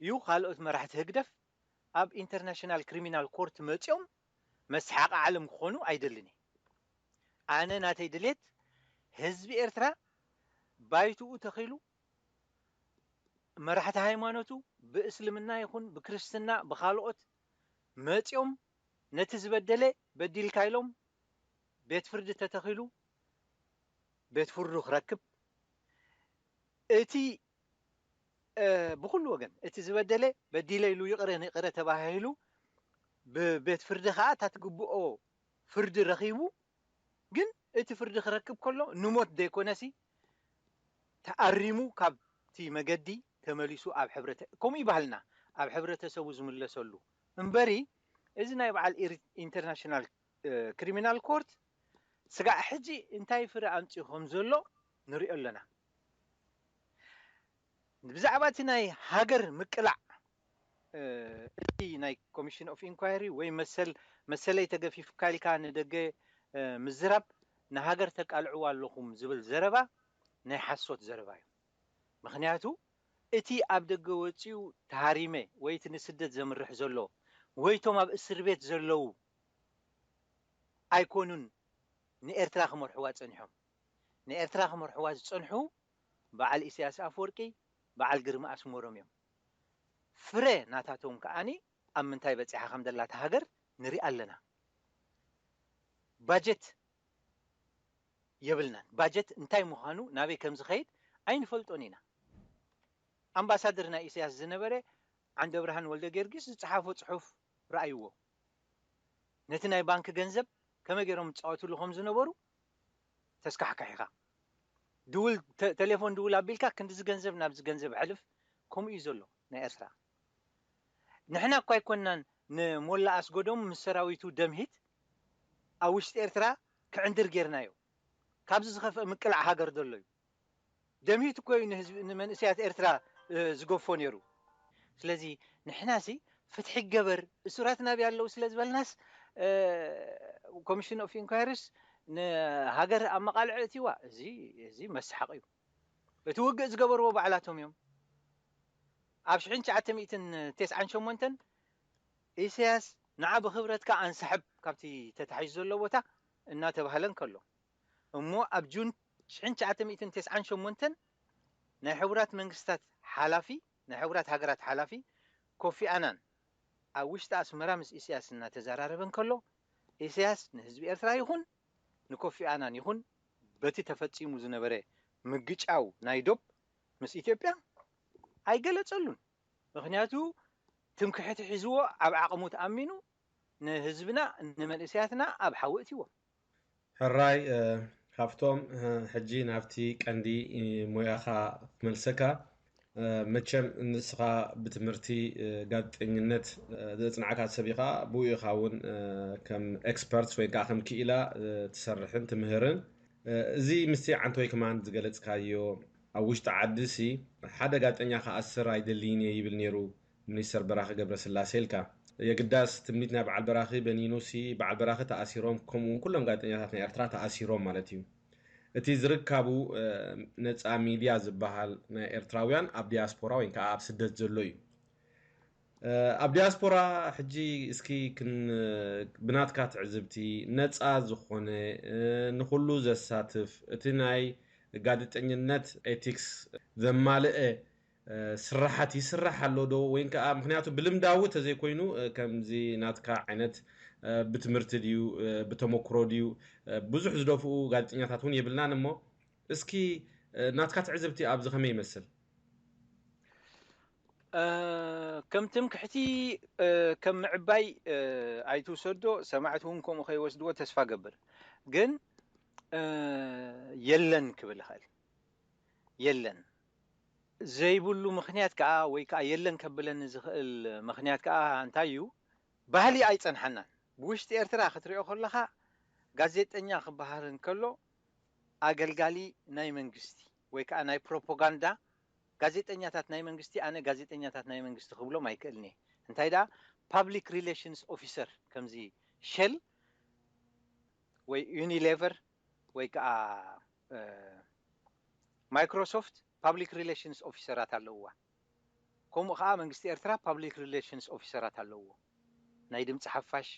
እዩ። ካልኦት መራሕቲ ህግደፍ ኣብ ኢንተርናሽናል ክሪሚናል ኮርት መፂኦም መስሓቂ ዓለም ክኾኑ ኣይደልን እየ። ኣነ ናተይ ድሌት ህዝቢ ኤርትራ ባይትኡ ተኺሉ፣ መራሕቲ ሃይማኖቱ ብእስልምና ይኹን ብክርስትና ብኻልኦት መፂኦም ነቲ ዝበደለ በዲልካ ኢሎም ቤት ፍርዲ ተተኺሉ ቤት ፍርዱ ክረክብ፣ እቲ ብኩሉ ወገን እቲ ዝበደለ በዲለ ኢሉ ይቕረ ንይቕረ ተባሂሉ ብቤት ፍርዲ ከዓ እታ ትግብኦ ፍርዲ ረኺቡ፣ ግን እቲ ፍርዲ ክረክብ ከሎ ንሞት ዘይኮነሲ ተኣሪሙ ካብቲ መገዲ ተመሊሱ ኣብ ሕብረተ ከምኡ ይባህልና ኣብ ሕብረተሰቡ ዝምለሰሉ እምበሪ፣ እዚ ናይ በዓል ኢንተርናሽናል ክሪሚናል ኮርት ስጋዕ ሕጂ እንታይ ፍረ ኣምፅኡ ከም ዘሎ ንሪኦ ኣለና። ብዛዕባ እቲ ናይ ሃገር ምቅላዕ እቲ ናይ ኮሚሽን ኦፍ ኢንኳይሪ ወይ መሰል መሰለይ ተገፊፍካ ኢልካ ንደገ ምዝራብ ንሃገር ተቃልዕዋ ኣለኹም ዝብል ዘረባ ናይ ሓሶት ዘረባ እዩ። ምክንያቱ እቲ ኣብ ደገ ወፂኡ ተሃሪመ ወይ እቲ ንስደት ዘምርሕ ዘሎ ወይ እቶም ኣብ እስር ቤት ዘለዉ ኣይኮኑን ንኤርትራ ክመርሕዋ ፀኒሖም። ንኤርትራ ክመርሕዋ ዝፀንሑ በዓል ኢሳያስ ኣፈወርቂ፣ በዓል ግርማ ኣስመሮም እዮም። ፍረ ናታቶም ከዓኒ ኣብ ምንታይ በፂሓ ከም ዘላ እታ ሃገር ንሪኣ ኣለና። ባጀት የብልናን። ባጀት እንታይ ምዃኑ ናበይ ከም ዝኸይድ ኣይንፈልጦን ኢና። ኣምባሳደር ናይ ኢሳያስ ዝነበረ ዓንደብርሃን ወልደ ጊዮርጊስ ዝፀሓፎ ፅሑፍ ረኣይዎ። ነቲ ናይ ባንክ ገንዘብ ከመይ ገይሮም ዝፃወትሉ ከም ዝነበሩ ተስካሕካሒኻ ድውል ቴሌፎን ድውል ኣቢልካ ክንዲዚ ገንዘብ ናብዚ ገንዘብ ሕልፍ። ከምኡ እዩ ዘሎ ናይ ኤርትራ። ንሕና እኳ ኣይኮንናን ንሞላ ኣስጎዶም ምስ ሰራዊቱ ደምሂት ኣብ ውሽጢ ኤርትራ ክዕንድር ጌርናዮ። ካብዚ ዝኸፍአ ምቅላዕ ሃገር ዘሎ እዩ። ደምሂት እኮ እዩ ንህዝቢ ንመንእሰያት ኤርትራ ዝገፎ ነይሩ። ስለዚ ንሕናሲ ፍትሒ ገበር እሱራት ናብይ ኣለዉ ስለ ዝበልናስ ኮሚሽን ኦፍ ኢንኳይሪስ ንሃገር ኣብ መቓልዕ እቲዋ እዚ እዚ መስሓቕ እዩ። እቲ ውግእ ዝገበርዎ ባዕላቶም እዮም። ኣብ ሽሕን ትሽዓተ ሚእትን ተስዓን ሸሞንተን ኢሳያስ ንዓ ብክብረትካ ኣንስሕብ ካብቲ ተታሒዙ ዘሎ ቦታ እናተባህለ እንከሎ እሞ ኣብ ጁን ሽሕን ትሽዓተ ሚእትን ተስዓን ሸሞንተን ናይ ሕቡራት መንግስታት ሓላፊ ናይ ሕቡራት ሃገራት ሓላፊ ኮፊ ኣናን ኣብ ውሽጢ ኣስመራ ምስ ኢሳያስ እናተዘራረበ እንከሎ ኢሳያስ ንህዝቢ ኤርትራ ይኹን ንኮፊ ኣናን ይኹን በቲ ተፈጺሙ ዝነበረ ምግጫው ናይ ዶብ ምስ ኢትዮጵያ ኣይገለጸሉን። ምኽንያቱ ትምክሕቲ ሒዝዎ ኣብ ዓቕሙ ተኣሚኑ ንህዝብና ንመንእሰያትና ኣብ ሓዊ እትዎ። ሕራይ ካብቶም ሕጂ ናብቲ ቀንዲ ሞያኻ ክመልሰካ መቸም ንስኻ ብትምህርቲ ጋዜጠኝነት ዘፅናዕካ ሰብ ኢኻ ብኡ ኢኻ እውን ከም ኤክስፐርት ወይ ከዓ ከም ክኢላ ትሰርሕን ትምህርን እዚ ምስቲ ዓንቶይ ክማን ዝገለፅካዮ ኣብ ውሽጢ ዓዲ ሲ ሓደ ጋዜጠኛ ክኣስር ኣይደልይን እየ ይብል ነይሩ ሚኒስተር በራኺ ገብረስላሴ ኢልካ የግዳስ ትምኒት ናይ በዓል በራኺ በኒኑ ሲ በዓል በራኺ ተኣሲሮም ከምኡ እውን ኩሎም ጋዜጠኛታት ናይ ኤርትራ ተኣሲሮም ማለት እዩ እቲ ዝርካቡ ነፃ ሚድያ ዝበሃል ናይ ኤርትራውያን ኣብ ዲያስፖራ ወይ ከዓ ኣብ ስደት ዘሎ እዩ ኣብ ዲያስፖራ ሕጂ እስኪ ብናትካ ትዕዝብቲ ነፃ ዝኾነ ንኩሉ ዘሳትፍ እቲ ናይ ጋዜጠኝነት ኤቲክስ ዘማልአ ስራሓት ይስራሕ ኣሎ ዶ ወይ ከዓ ምክንያቱ ብልምዳዊ ተዘይኮይኑ ከምዚ ናትካ ዓይነት ብትምህርቲ ድዩ ብተመክሮ ድዩ ብዙሕ ዝደፍኡ ጋዜጠኛታት እውን የብልናን እሞ እስኪ ናትካ ትዕዝብቲ ኣብዚ ከመይ ይመስል ከም ትምክሕቲ ከም ምዕባይ ኣይትውሰዶ ሰማዕቲ እውን ከምኡ ከይወስድዎ ተስፋ ገብር ግን የለን ክብል ይኽእል የለን ዘይብሉ ምኽንያት ከዓ ወይ ከዓ የለን ከብለኒ ዝኽእል ምኽንያት ከዓ እንታይ እዩ ባህሊ ኣይፀንሓናን ብውሽጢ ኤርትራ ክትሪኦ ከለኻ ጋዜጠኛ ክበሃል እንከሎ ኣገልጋሊ ናይ መንግስቲ ወይ ከዓ ናይ ፕሮፓጋንዳ ጋዜጠኛታት ናይ መንግስቲ ኣነ ጋዜጠኛታት ናይ መንግስቲ ክብሎም ኣይክእልን እየ እንታይ ደኣ public relations officer ከምዚ ሸል ወይ ዩኒሌቨር ወይ ከዓ ማይክሮሶፍት public relations officer ራት ኣለውዋ ከምኡ ከዓ መንግስቲ ኤርትራ ፓብሊክ ሪሌሽንስ ኦፊሰራት ኣለዎ። ናይ ድምፂ ሓፋሽ፣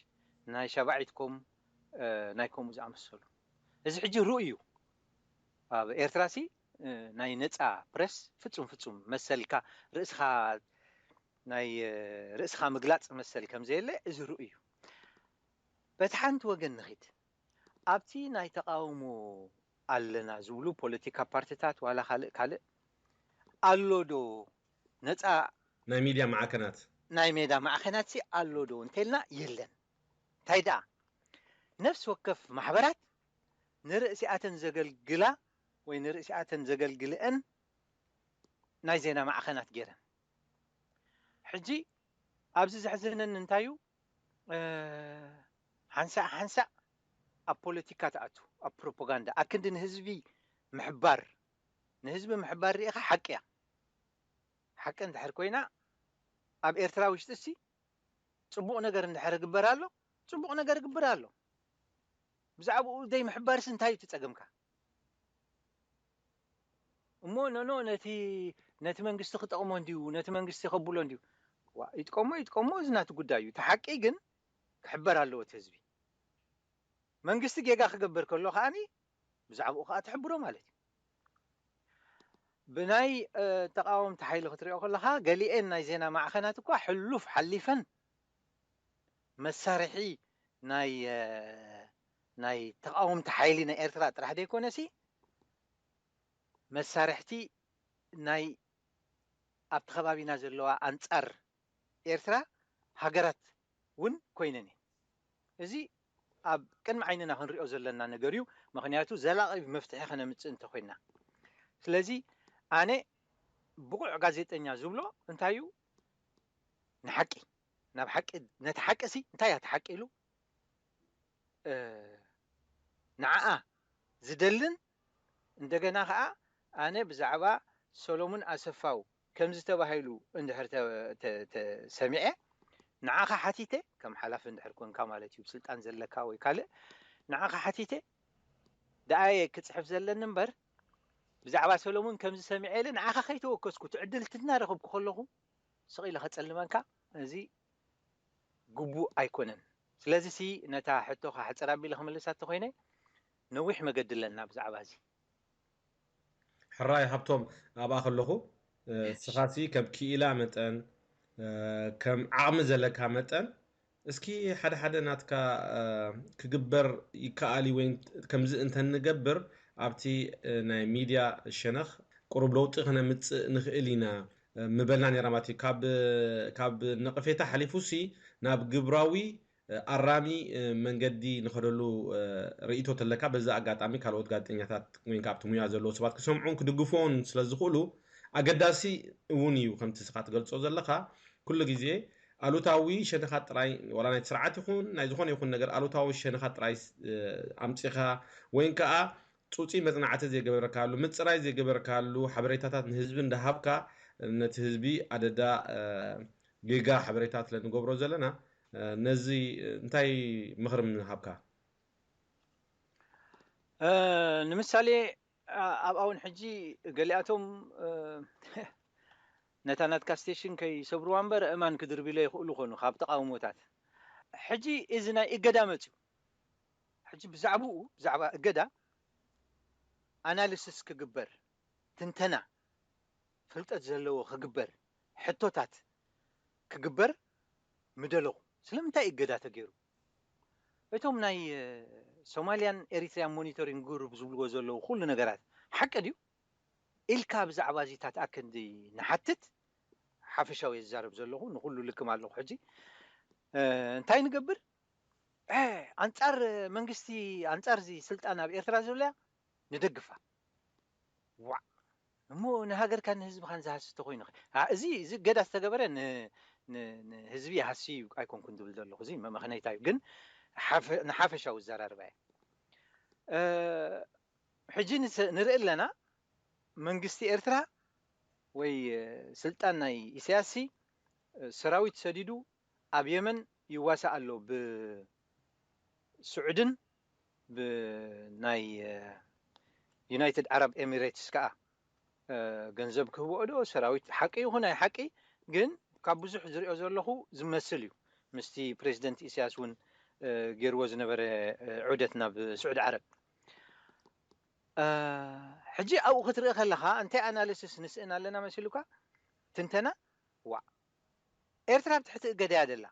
ናይ ሸባዒት ኮም፣ ናይ ከምኡ ዝኣመሰሉ። እዚ ሕጂ ርኡ እዩ። ኣብ ኤርትራ ሲ ናይ ነፃ ፕረስ ፍጹም ፍጹም መሰልካ ርእስኻ ናይ ርእስኻ ምግላፅ መሰል ከም ዘየለ እዚ ርኡ እዩ። በቲ ሓንቲ ወገን ንኺድ ኣብቲ ናይ ተቃውሞ ኣለና ዝብሉ ፖለቲካ ፓርቲታት ዋላ ካልእ ካልእ ኣሎ ዶ ነፃ ናይ ሚድያ ማዕከናት ናይ ሜዳ ማዕኸናት ሲ ኣሎ ዶ እንተልና የለን። እንታይ ደኣ ነፍሲ ወከፍ ማሕበራት ንርእሲኣተን ዘገልግላ ወይ ንርእሲኣተን ዘገልግልአን ናይ ዜና ማዕኸናት ገይረን። ሕጂ ኣብዚ ዘሕዝነኒ እንታይ እዩ? ሓንሳእ ሓንሳእ ኣብ ፖለቲካ ትኣቱ፣ ኣብ ፕሮፓጋንዳ ኣክንዲ ንህዝቢ ምሕባር ንህዝቢ ምሕባር ርኢኻ ሓቂ እያ። ሓቂ እንድሕር ኮይና ኣብ ኤርትራ ውሽጢ ሲ ፅቡቕ ነገር እንድሕር ግበር ኣሎ፣ ፅቡቕ ነገር ግበር ኣሎ። ብዛዕባኡ ደይ ምሕባርስ እንታይ እዩ ትፀገምካ? እሞ ኖኖ ነቲ ነቲ መንግስቲ ክጠቕሞ እንዲዩ ነቲ መንግስቲ ከብሎ እንዲዩ ይጥቀሞ ይጥቀሞ እዚ ናቲ ጉዳይ እዩ። እቲ ሓቂ ግን ክሕበር ኣለዎ እቲ ህዝቢ። መንግስቲ ጌጋ ክገብር ከሎ ከዓኒ ብዛዕባኡ ከዓ ትሕብሮ ማለት እዩ። ብናይ ተቃወምቲ ሓይሊ ክትሪኦ ከለካ ገሊኤን ናይ ዜና ማዕኸናት እኳ ሕሉፍ ሓሊፈን መሳርሒ ናይ ናይ ተቃወምቲ ሓይሊ ናይ ኤርትራ ጥራሕ ዘይኮነሲ መሳርሕቲ ናይ ኣብቲ ከባቢና ዘለዋ ኣንጻር ኤርትራ ሃገራት እውን ኮይነን እየን። እዚ ኣብ ቅድሚ ዓይንና ክንሪኦ ዘለና ነገር እዩ። ምክንያቱ ዘላቒ መፍትሒ ከነምፅእ እንተኮይንና። ስለዚ ኣነ ብቑዕ ጋዜጠኛ ዝብሎ እንታይ እዩ? ንሓቂ ናብ ሓቂ ነቲ ሓቂ ሲ እንታይ እያ ሓቂ ኢሉ ንዓኣ ዝደልን እንደገና ከዓ ኣነ ብዛዕባ ሰሎሙን ኣሰፋው ከምዚ ተባሂሉ እንድሕር ሰሚዐ ንዓኻ ሓቲተ ከም ሓላፊ እንድሕር ኮንካ ማለት እዩ ስልጣን ዘለካ ወይ ካልእ ንዓኻ ሓቲተ ደኣየ ክፅሕፍ ዘለኒ እምበር ብዛዕባ ሰሎሙን ከምዚ ሰሚዐ ኢለ ንዓኻ ከይተወከስኩ ትዕድል ትናረኸብኩ ከለኹ ስቕ ኢለ ከጸልመካ እዚ ግቡእ ኣይኮነን። ስለዚ ሲ ነታ ሕቶኻ ሕጽር ኣቢለ ክምልሳ እንተኾይነ ነዊሕ መገዲ ኣለና ብዛዕባ እዚ። ሕራይ ሃብቶም ኣብኣ ከለኹ ንስኻሲ ከም ክኢላ መጠን ከም ዓቕሚ ዘለካ መጠን እስኪ ሓደ ሓደ ናትካ ክግበር ይከኣል እዩ ወይ ከምዚ እንተንገብር ኣብቲ ናይ ሚድያ ሸነኽ ቁሩብ ለውጢ ክነምፅእ ንኽእል ኢና ምበልና ነራ ማለት እዩ። ካብ ነቐፌታ ሓሊፉ ሲ ናብ ግብራዊ ኣራሚ መንገዲ ንኸደሉ ርእይቶ ተለካ በዚ ኣጋጣሚ ካልኦት ጋዜጠኛታት ወይ ኣብቲ ሙያ ዘለዉ ሰባት ክሰምዑን ክድግፍዎን ስለዝኽእሉ ኣገዳሲ እውን እዩ። ከምቲ ስኻ ትገልጾ ዘለኻ ኩሉ ግዜ ኣሉታዊ ሸነኻት ጥራይ ዋላ ናይቲ ስርዓት ይኹን ናይ ዝኾነ ይኹን ነገር ኣሉታዊ ሸነኻት ጥራይ ኣምጺኻ ወይን ከዓ ፁፂ መፅናዕቲ ዘይገበርካሉ ምፅራይ ዘይገበርካሉ ሓበሬታታት ንህዝቢ እንዳሃብካ ነቲ ህዝቢ ኣደዳ ጌጋ ሓበሬታት ስለንገብሮ ዘለና ነዚ እንታይ ምኽሪ ምሃብካ? ንምሳሌ ኣብኣ እውን ሕጂ ገሊኣቶም ነታ ናትካ ስቴሽን ከይሰብርዋ እምበር እማን ክድርብለ ይኽእሉ ኮኑ ካብ ተቃውሞታት። ሕጂ እዚ ናይ እገዳ መፅዩ። ሕጂ ብዛዕባኡ ብዛዕባ እገዳ ኣናሊስስ ክግበር ትንተና ፍልጠት ዘለዎ ክግበር ሕቶታት ክግበር ምደለኹ። ስለምንታይ እገዳ ተገይሩ? እቶም ናይ ሶማሊያን ኤሪትሪያን ሞኒቶሪንግ ግሩፕ ዝብልዎ ዘለዉ ኩሉ ነገራት ሓቂ ድዩ ኢልካ ብዛዕባ እዚታት ኣክንዲ ንሓትት ሓፈሻዊ የዛረብ ዘለኹ ንኩሉ ልክም ኣለኹ። ሕጂ እንታይ ንገብር? ኣንጻር መንግስቲ ኣንጻር እዚ ስልጣን ኣብ ኤርትራ ዝብለያ ንደግፋ። ዋዕ እሞ ንሃገርካን ንህዝብኻን ዝሃሲ ተኮይኑ እዚ እዚ ገዳ ዝተገበረ ንህዝቢ ይሃሲ እዩ ኣይኮንኩን ዝብል ዘለኹ። እዚ መመኸነይታ እዩ፣ ግን ንሓፈሻዊ ዘራርባ እየ። ሕጂ ንርኢ ኣለና መንግስቲ ኤርትራ ወይ ስልጣን ናይ ኢሳያስ ሲ ሰራዊት ሰዲዱ ኣብ የመን ይዋሳእ ኣሎ ብስዑድን ብናይ ዩናይትድ ዓረብ ኤሚሬትስ ከዓ ገንዘብ ክህብኦ ዶ ሰራዊት ሓቂ ይኹን ኣይ ሓቂ ግን ካብ ብዙሕ ዝሪኦ ዘለኹ ዝመስል እዩ። ምስቲ ፕሬዚደንት ኢሳያስ እውን ገይርዎ ዝነበረ ዑደት ናብ ስዑዲ ዓረብ። ሕጂ ኣብኡ ክትርኢ ከለኻ እንታይ ኣናሊሲስ ንስእን ኣለና መሲሉካ? ትንተና። ዋ፣ ኤርትራ ኣብ ትሕቲ እገዳ እያ ደላ።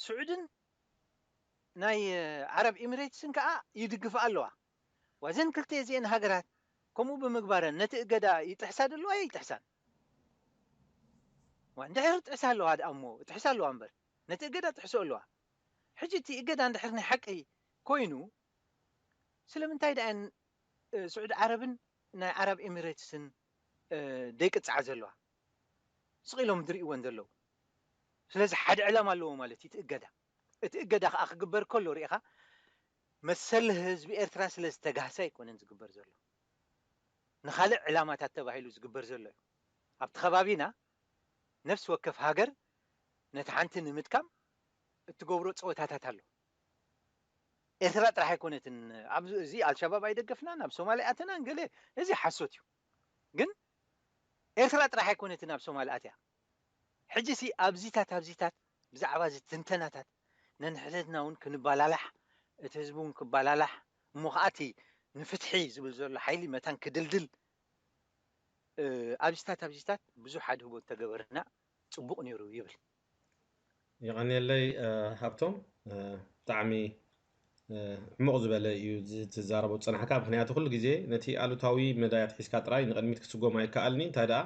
ስዑድን ናይ ዓረብ ኤሚሬትስን ከዓ ይድግፋ ኣለዋ። ዋዘን ክልተ እዚአን ሃገራት ከምኡ ብምግባረን ነቲ እገዳ ይጥሕሳ ደለዋ ይጥሕሳን? እንድሕር ጥሕሳ ኣለዋ ደኣ እሞ ጥሕሳ ኣለዋ እምበር ነቲ እገዳ ጥሕሶ ኣለዋ። ሕጂ እቲ እገዳ እንድሕር ናይ ሓቂ ኮይኑ ስለምንታይ ደኣን ስዑድ ዓረብን ናይ ዓረብ ኤሚሬትስን ደይቅፅዓ ዘለዋ? ስቕ ኢሎም ዝርእይወን ዘለዉ። ስለዚ ሓደ ዕላማ ኣለዎ ማለት እዩ እቲ እገዳ። እቲ እገዳ ከዓ ክግበር ከሎ ርኢኻ መሰል ህዝቢ ኤርትራ ስለ ዝተጋህሰ ኣይኮነን ዝግበር ዘሎ፣ ንኻልእ ዕላማታት ተባሂሉ ዝግበር ዘሎ እዩ። ኣብቲ ከባቢና ነፍሲ ወከፍ ሃገር ነቲ ሓንቲ ንምጥቃም እትገብሮ ፀወታታት ኣሎ። ኤርትራ ጥራሕ ኣይኮነትን። ኣብዚ እዚ ኣልሸባብ ኣይደገፍናን፣ ኣብ ሶማሌ ኣተናን ገለ፣ እዚ ሓሶት እዩ። ግን ኤርትራ ጥራሕ ኣይኮነትን ኣብ ሶማሌ ኣትያ። ሕጂ ሲ ኣብዚታት ኣብዚታት ብዛዕባ እዚ ትንተናታት ነንሕድሕድና እውን ክንባላላሕ፣ እቲ ህዝቢ እውን ክባላላሕ፣ እሞ ከኣቲ ንፍትሒ ዝብል ዘሎ ሓይሊ መታን ክድልድል ኣብዚታት ኣብዚታት ብዙሕ ኣድህቦ እንተገበርና ጽቡቕ ነይሩ ይብል። የቐንየለይ ሃብቶም፣ ብጣዕሚ ዕሙቕ ዝበለ እዩ ትዛረቦ ዝጸናሕካ። ምክንያቱ ኩሉ ግዜ ነቲ ኣሉታዊ መዳያት ሒዝካ ጥራይ ንቕድሚት ክስጎም ኣይከኣልኒ። እንታይ ደኣ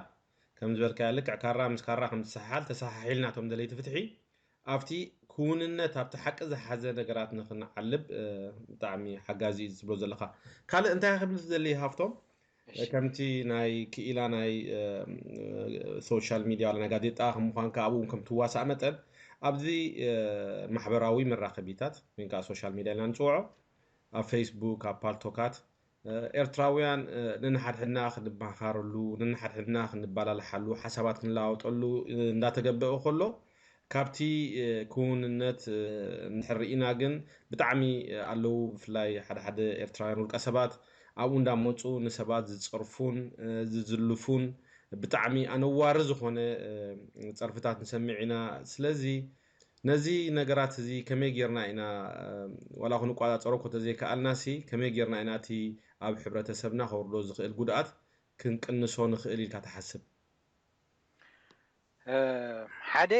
ከም ዝበልካዮ ልክዕ ካራ ምስ ካራ ከም ትሰሓሓል ተሰሓሒልና እቶም ደለይቲ ፍትሒ ኣብቲ ክውንነት ኣብቲ ሓቂ ዝሓዘ ነገራት ንክንዓልብ ብጣዕሚ ሓጋዚ እዩ ትብሎ ዘለካ። ካልእ እንታይ ክብል ዝደሊ ሃፍቶም ከምቲ ናይ ክኢላ ናይ ሶሻል ሚድያ ናይ ጋዜጣ ከም ምኳንካ ኣብኡ እውን ከም ትዋሳእ መጠን ኣብዚ ማሕበራዊ መራኸቢታት ወይ ከዓ ሶሻል ሚድያ ኢልና ንፅውዖ ኣብ ፌስቡክ ኣብ ፓልቶካት ኤርትራውያን ንንሓድሕድና ክንመኻኸረሉ ንንሓድሕድና ክንባላልሓሉ ሓሳባት ክንለዋወጠሉ እንዳተገበአ ከሎ ካብቲ ክውንነት እንድሕር ርኢና ግን ብጣዕሚ ኣለዉ። ብፍላይ ሓደ ሓደ ኤርትራውያን ውልቀ ሰባት ኣብኡ እንዳመፁ ንሰባት ዝፀርፉን ዝዝልፉን ብጣዕሚ ኣነዋሪ ዝኾነ ፀርፍታት ንሰምዕ ኢና። ስለዚ ነዚ ነገራት እዚ ከመይ ጌርና ኢና ዋላ ክንቋፃፀሮ እኮ ተዘይከኣልና ሲ ከመይ ጌርና ኢና እቲ ኣብ ሕብረተሰብና ከውርዶ ዝኽእል ጉድኣት ክንቅንሶ ንኽእል ኢልካ ትሓስብ? ሓደ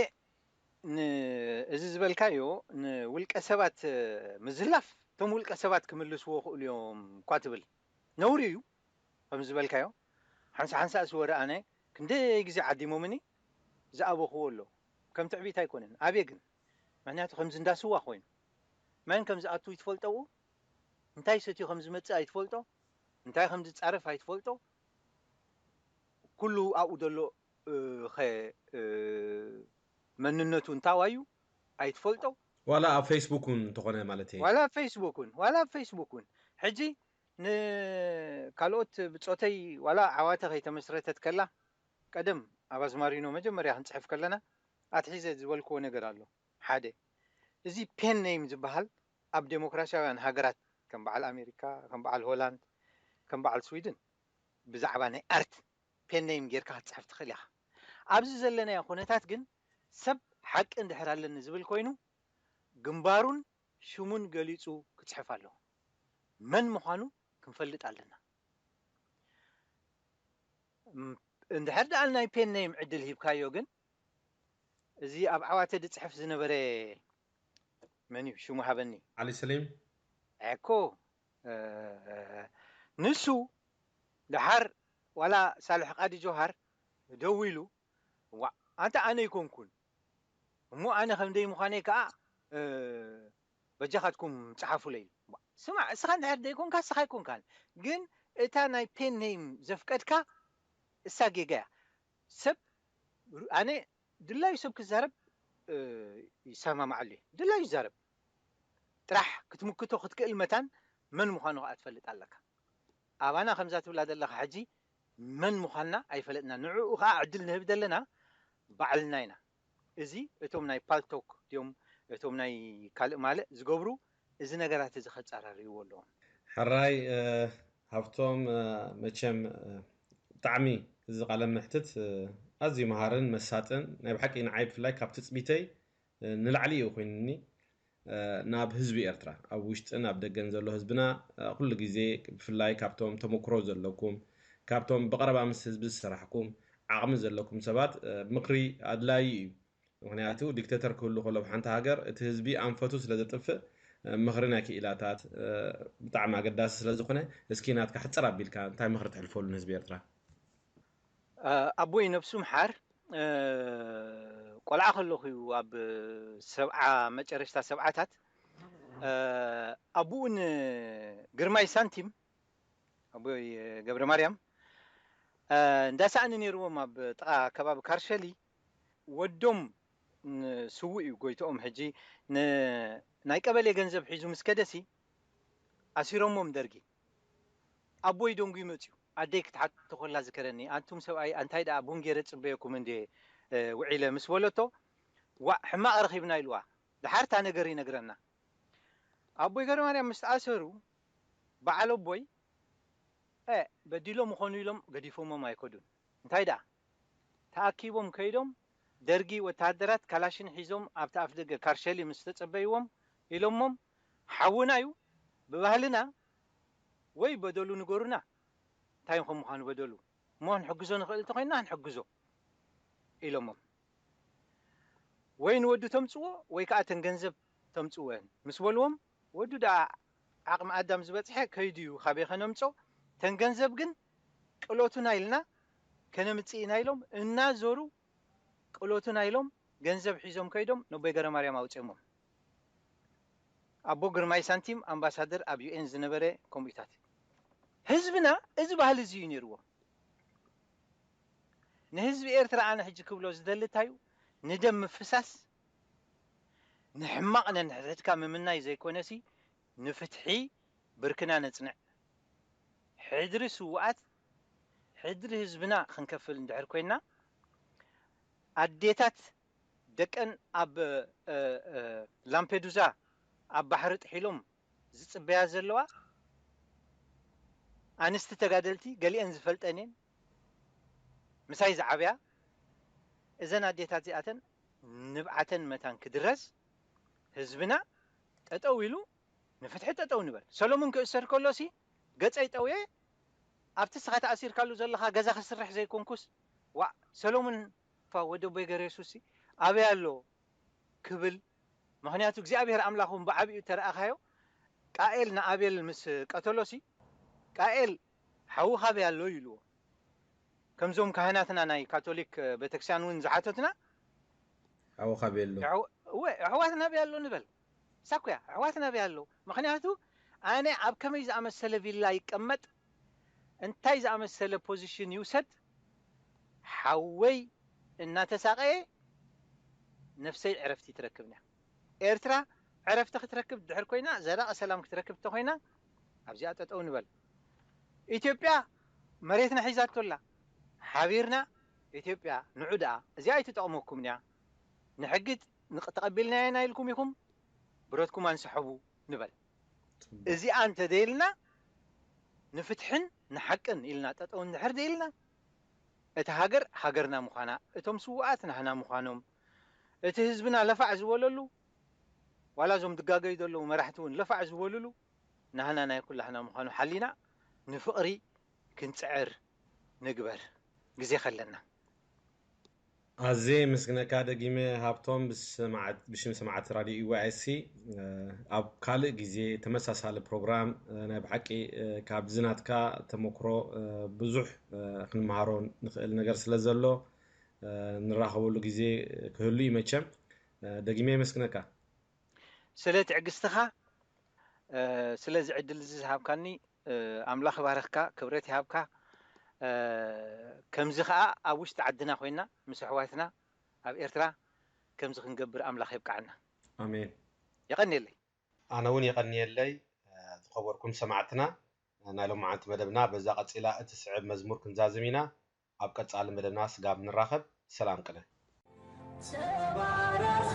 እዚ ዝበልካዮ ንውልቀ ሰባት ምዝላፍ እቶም ውልቀ ሰባት ክምልስዎ ክእሉ እዮም እኳ ትብል ነውሪ እዩ። ከም ዝበልካዮ ሓንሳ ሓንሳ እሲ ወረ ኣነ ክንደይ ግዜ ዓዲሞምኒ ዝኣበኽዎ ኣሎ። ከም ትዕቢት ኣይኮነን ኣብየ ግን ምክንያቱ ከምዚ እንዳስዋ ኮይኑ መን ከም ዝኣቱ ይትፈልጠው እንታይ ሰትዩ ከም ዝመፅእ ኣይትፈልጦ እንታይ ከም ዝፃረፍ ኣይትፈልጦ ኩሉ ኣብኡ ዘሎ መንነቱ እንታዋዩ ኣይትፈልጦ ዋላ ኣብ ፌስቡክ እውን እንተኾነ ማለት እዩ ዋላ ኣብ ፌስቡክ እውን ዋላ ኣብ ፌስቡክ እውን ሕጂ ንካልኦት ብፆተይ ዋላ ዓዋተ ከይተመስረተት ከላ ቀደም ኣብ ኣዝማሪኖ መጀመርያ ክንፅሕፍ ከለና ኣትሒዘ ዝበልክዎ ነገር ኣሎ ሓደ እዚ ፔን ኔም ዝበሃል ኣብ ዴሞክራሲያውያን ሃገራት ከም በዓል ኣሜሪካ ከም በዓል ሆላንድ ከም በዓል ስዊድን ብዛዕባ ናይ ኣርት ፔን ኔም ጌርካ ክትፅሕፍ ትኽእል ኢኻ ኣብዚ ዘለናዮ ኩነታት ግን ሰብ ሓቂ እንድሕር ኣለኒ ዝብል ኮይኑ ግንባሩን ሽሙን ገሊፁ ክፅሕፍ ኣለዎ መን ምዃኑ ክንፈልጥ ኣለና እንድሕር ደኣ ናይ ፔን ኔም ዕድል ሂብካዮ ግን እዚ ኣብ ዓዋተ ድፅሕፍ ዝነበረ መን እዩ ሽሙ ሃበኒ ዓሊ ሰሊም እኮ ንሱ ድሓር ዋላ ሳልሕ ቃዲ ጆሃር ደው ኢሉ ዋ ኣንተ ኣነ ይኮንኩን እሞ ኣነ ከም ደይ ምዃነይ ከዓ በጃኻትኩም ፀሓፉለይ ኢሉ ስማዕ እስኻ እንድሕር ደይኮንካ እስኻ ኣይኮንካን ግን እታ ናይ ፔን ኔም ዘፍቀድካ እሳ ጌጋ እያ ሰብ ኣነ ድላዩ ሰብ ክዛረብ ይሰማማዓሉ ድላዩ ይዛረብ ጥራሕ ክትምክቶ ክትክእል መታን መን ምዃኑ ከዓ ትፈልጥ ኣለካ ኣባና ከምዛ ትብላ ዘለካ ሕጂ መን ምዃንና ኣይፈለጥና ንዕኡ ከዓ ዕድል ንህብ ዘለና ባዕልና ኢና እዚ እቶም ናይ ፓልቶክ ድዮም እቶም ናይ ካልእ ማልእ ዝገብሩ እዚ ነገራት እዚ ከፃራርይዎ ኣለዎም ሕራይ ሃብቶም መቸም ብጣዕሚ እዚ ቃለ መሕትት ኣዝዩ መሃርን መሳጥን ናይ ብሓቂ ንዓይ ብፍላይ ካብ ትጽቢተይ ንላዕሊ እዩ ኮይኑኒ። ናብ ህዝቢ ኤርትራ ኣብ ውሽጥን ኣብ ደገን ዘሎ ህዝብና ኩሉ ግዜ ብፍላይ ካብቶም ተመክሮ ዘለኩም ካብቶም ብቐረባ ምስ ህዝቢ ዝሰራሕኩም ዓቕሚ ዘለኩም ሰባት ምኽሪ ኣድላዪ እዩ። ምኽንያቱ ዲክተተር ክህሉ ከሎ ኣብ ሓንቲ ሃገር እቲ ህዝቢ ኣንፈቱ ስለ ዘጥፍእ ምኽሪ ናይ ክኢላታት ብጣዕሚ ኣገዳሲ ስለ ዝኾነ እስኪ ናትካ ሕጽር ኣቢልካ እንታይ ምኽሪ ተሕልፈሉ ንህዝቢ ኤርትራ? ኣቦይ ነብሱ ምሓር ቆልዓ ከለኹ እዩ ኣብ ሰብዓ መጨረሽታ ሰብዓታት ኣቡኡን ግርማይ ሳንቲም ኣቦይ ገብረ ማርያም እንዳሰኣኒ ነይርዎም ኣብ ጥቓ ከባቢ ካርሸሊ ወዶም ስውእ እዩ ጎይትኦም ሕጂ ናይ ቀበሌ ገንዘብ ሒዙ ምስ ከደሲ ኣሲሮሞም ደርጊ ኣቦይ ደንጉ ይመፅዩ ኣደይ ክትሓቶ ከላ ዝከረኒ ኣንቱም ሰብኣይ ኣንታይ ደኣ ቡን ገይረ ፅበየኩም እንደ ውዒለ ምስ በለቶ ዋዕ ሕማቕ ረኺብና ኢልዋ ድሓርታ ነገር ይነግረና ኣቦይ ገረማርያም ምስ ተኣሰሩ በዓል ኣቦይ በዲሎም ምኾኑ ኢሎም ገዲፎሞም ኣይከዱን እንታይ ደኣ ተኣኪቦም ከይዶም ደርጊ ወተሃደራት ካላሽን ሒዞም ኣብቲ ኣፍደገ ካርሸሊ ምስ ተጸበይዎም ኢሎሞም ሓውና እዩ ብባህልና ወይ በደሉ ንገሩና እንታይ ከም ምዃኑ በደሉ እሞ ክንሕግዞ ንኽእል እንተኾይንና ክንሕግዞ ኢሎሞም ወይ ንወዱ ተምጽዎ ወይ ከዓ ተን ገንዘብ ተምጽወን ምስ በልዎም ወዱ ደኣ ዓቕሚ ኣዳም ዝበጽሐ ከይዱ እዩ ካበይ ከነምጾ ተን ገንዘብ ግን ቅሎቱና ኢልና ከነምጽእ ኢና ኢሎም እናዞሩ ቅሎቱና ኢሎም ገንዘብ ሒዞም ከይዶም ነቦይ ገረማርያም ኣውፅኦሞም ኣቦ ግርማይ ሳንቲም ኣምባሳደር ኣብ ዩኤን ዝነበረ ከምኡታት ህዝብና እዚ ባህሊ እዚ እዩ ነይርዎ ንህዝቢ ኤርትራ ኣነ ሕጂ ክብሎ ዝደሊ እንታይ እዩ ንደም ምፍሳስ ንሕማቕ ነንሕድሕድካ ምምናይ ዘይኮነሲ ንፍትሒ ብርክና ነጽንዕ ሕድሪ ስውኣት ሕድሪ ህዝብና ክንከፍል እንድሕር ኮይና ኣዴታት ደቀን ኣብ ላምፔዱዛ ኣብ ባሕሪ ጥሒሎም ዝጽበያ ዘለዋ ኣንስቲ ተጋደልቲ ገሊአን ዝፈልጠንን ምሳይ ዝዓብያ እዘን ኣዴታት እዚኣተን ንብዓተን መታን ክድረስ ህዝብና ጠጠው ኢሉ ንፍትሒ ጠጠው ንበል ሰሎሙን ክእሰር ከሎሲ ገጸይ ጠውየ ኣብቲ ስኻ ተኣሲርካሉ ዘለኻ ገዛ ክስርሕ ዘይኮንኩስ ዋዕ ሰሎሙን ፋ ወደ ቦይ ገሬሱሲ ኣበይ ኣሎ ክብል ምኽንያቱ እግዚኣብሔር ኣምላኽ እውን ብዓብኡ ተረኣኻዮ ቃኤል ንኣቤል ምስ ቀተሎሲ ቃኤል ሓውኻ ኣበይ ኣሎ ይብልዎ ከምዞም ካህናትና ናይ ካቶሊክ ቤተክርስትያን እውን ዝሓተትና ሓውኻ ኣበይ ኣሎ እወ ኣሕዋትና ኣበይ ኣሎ ንበል ሳኩያ ኣሕዋትና ኣበይ ኣሎ ምኽንያቱ ኣነ ኣብ ከመይ ዝኣመሰለ ቪላ ይቀመጥ እንታይ ዝኣመሰለ ፖዚሽን ይውሰድ ሓወይ እናተሳቀየ ነፍሰይ ዕረፍቲ ትረክብ እያ ኤርትራ ዕረፍቲ ክትረክብ ድሕር ኮይና ዘላቂ ሰላም ክትረክብ እንተኮይና ኣብዚኣ ጠጠው ንበል ኢትዮጵያ መሬትና ሒዛቶ ኣላ ሓቢርና ኢትዮጵያ ንዑ ደኣ እዚኣ ኣይትጠቕመኩም እያ ንሕጊ ተቐቢልናያ ኢና ኢልኩም ኢኹም ብረትኩም ኣንስሐቡ ንበል እዚኣ እንተ ደይልና ንፍትሕን ንሓቅን ኢልና ጠጠው እንድሕር ደይልና እታ ሃገር ሃገርና ምዃና እቶም ስውኣት ናህና ምዃኖም እቲ ህዝብና ለፋዕ ዝበለሉ ዋላ እዞም ድጋገዩ ዘለዉ መራሕቲ እውን ለፋዕ ዝበልሉ ናህና ናይ ኩላህና ምዃኑ ሓሊና ንፍቕሪ ክንጽዕር ንግበር ግዜ ከለና ኣዝየ የመስግነካ ደጊመ ሃብቶም ብስምዓት- ብሽም ሰማዕቲ ራድዮ ኢዋኤስሲ ኣብ ካልእ ግዜ ተመሳሳሊ ፕሮግራም ናይ ብሓቂ ካብዚ ናትካ ተመክሮ ብዙሕ ክንመሃሮ ንኽእል ነገር ስለ ዘሎ ንራኸበሉ ግዜ ክህሉ እዩ መቸም ደጊመ የመስግነካ ስለ ትዕግስትኻ ስለዚ ዕድል እዚ ዝሃብካኒ ኣምላኽ ይባረኽካ ክብረት ይሃብካ ከምዚ ከዓ ኣብ ውሽጢ ዓድና ኮይና ምስ ኣሕዋትና ኣብ ኤርትራ ከምዚ ክንገብር ኣምላኽ የብቅዓና ኣሜን የቐንየለይ ኣነ እውን የቐንየለይ ዝኸበርኩም ሰማዕትና ናይ ሎማዓንቲ መደብና በዛ ቀፂላ እትስዕብ መዝሙር ክንዛዝም ኢና ኣብ ቀፃሊ መደብና ስጋብ ንራኸብ ሰላም ቅነ ተባረኺ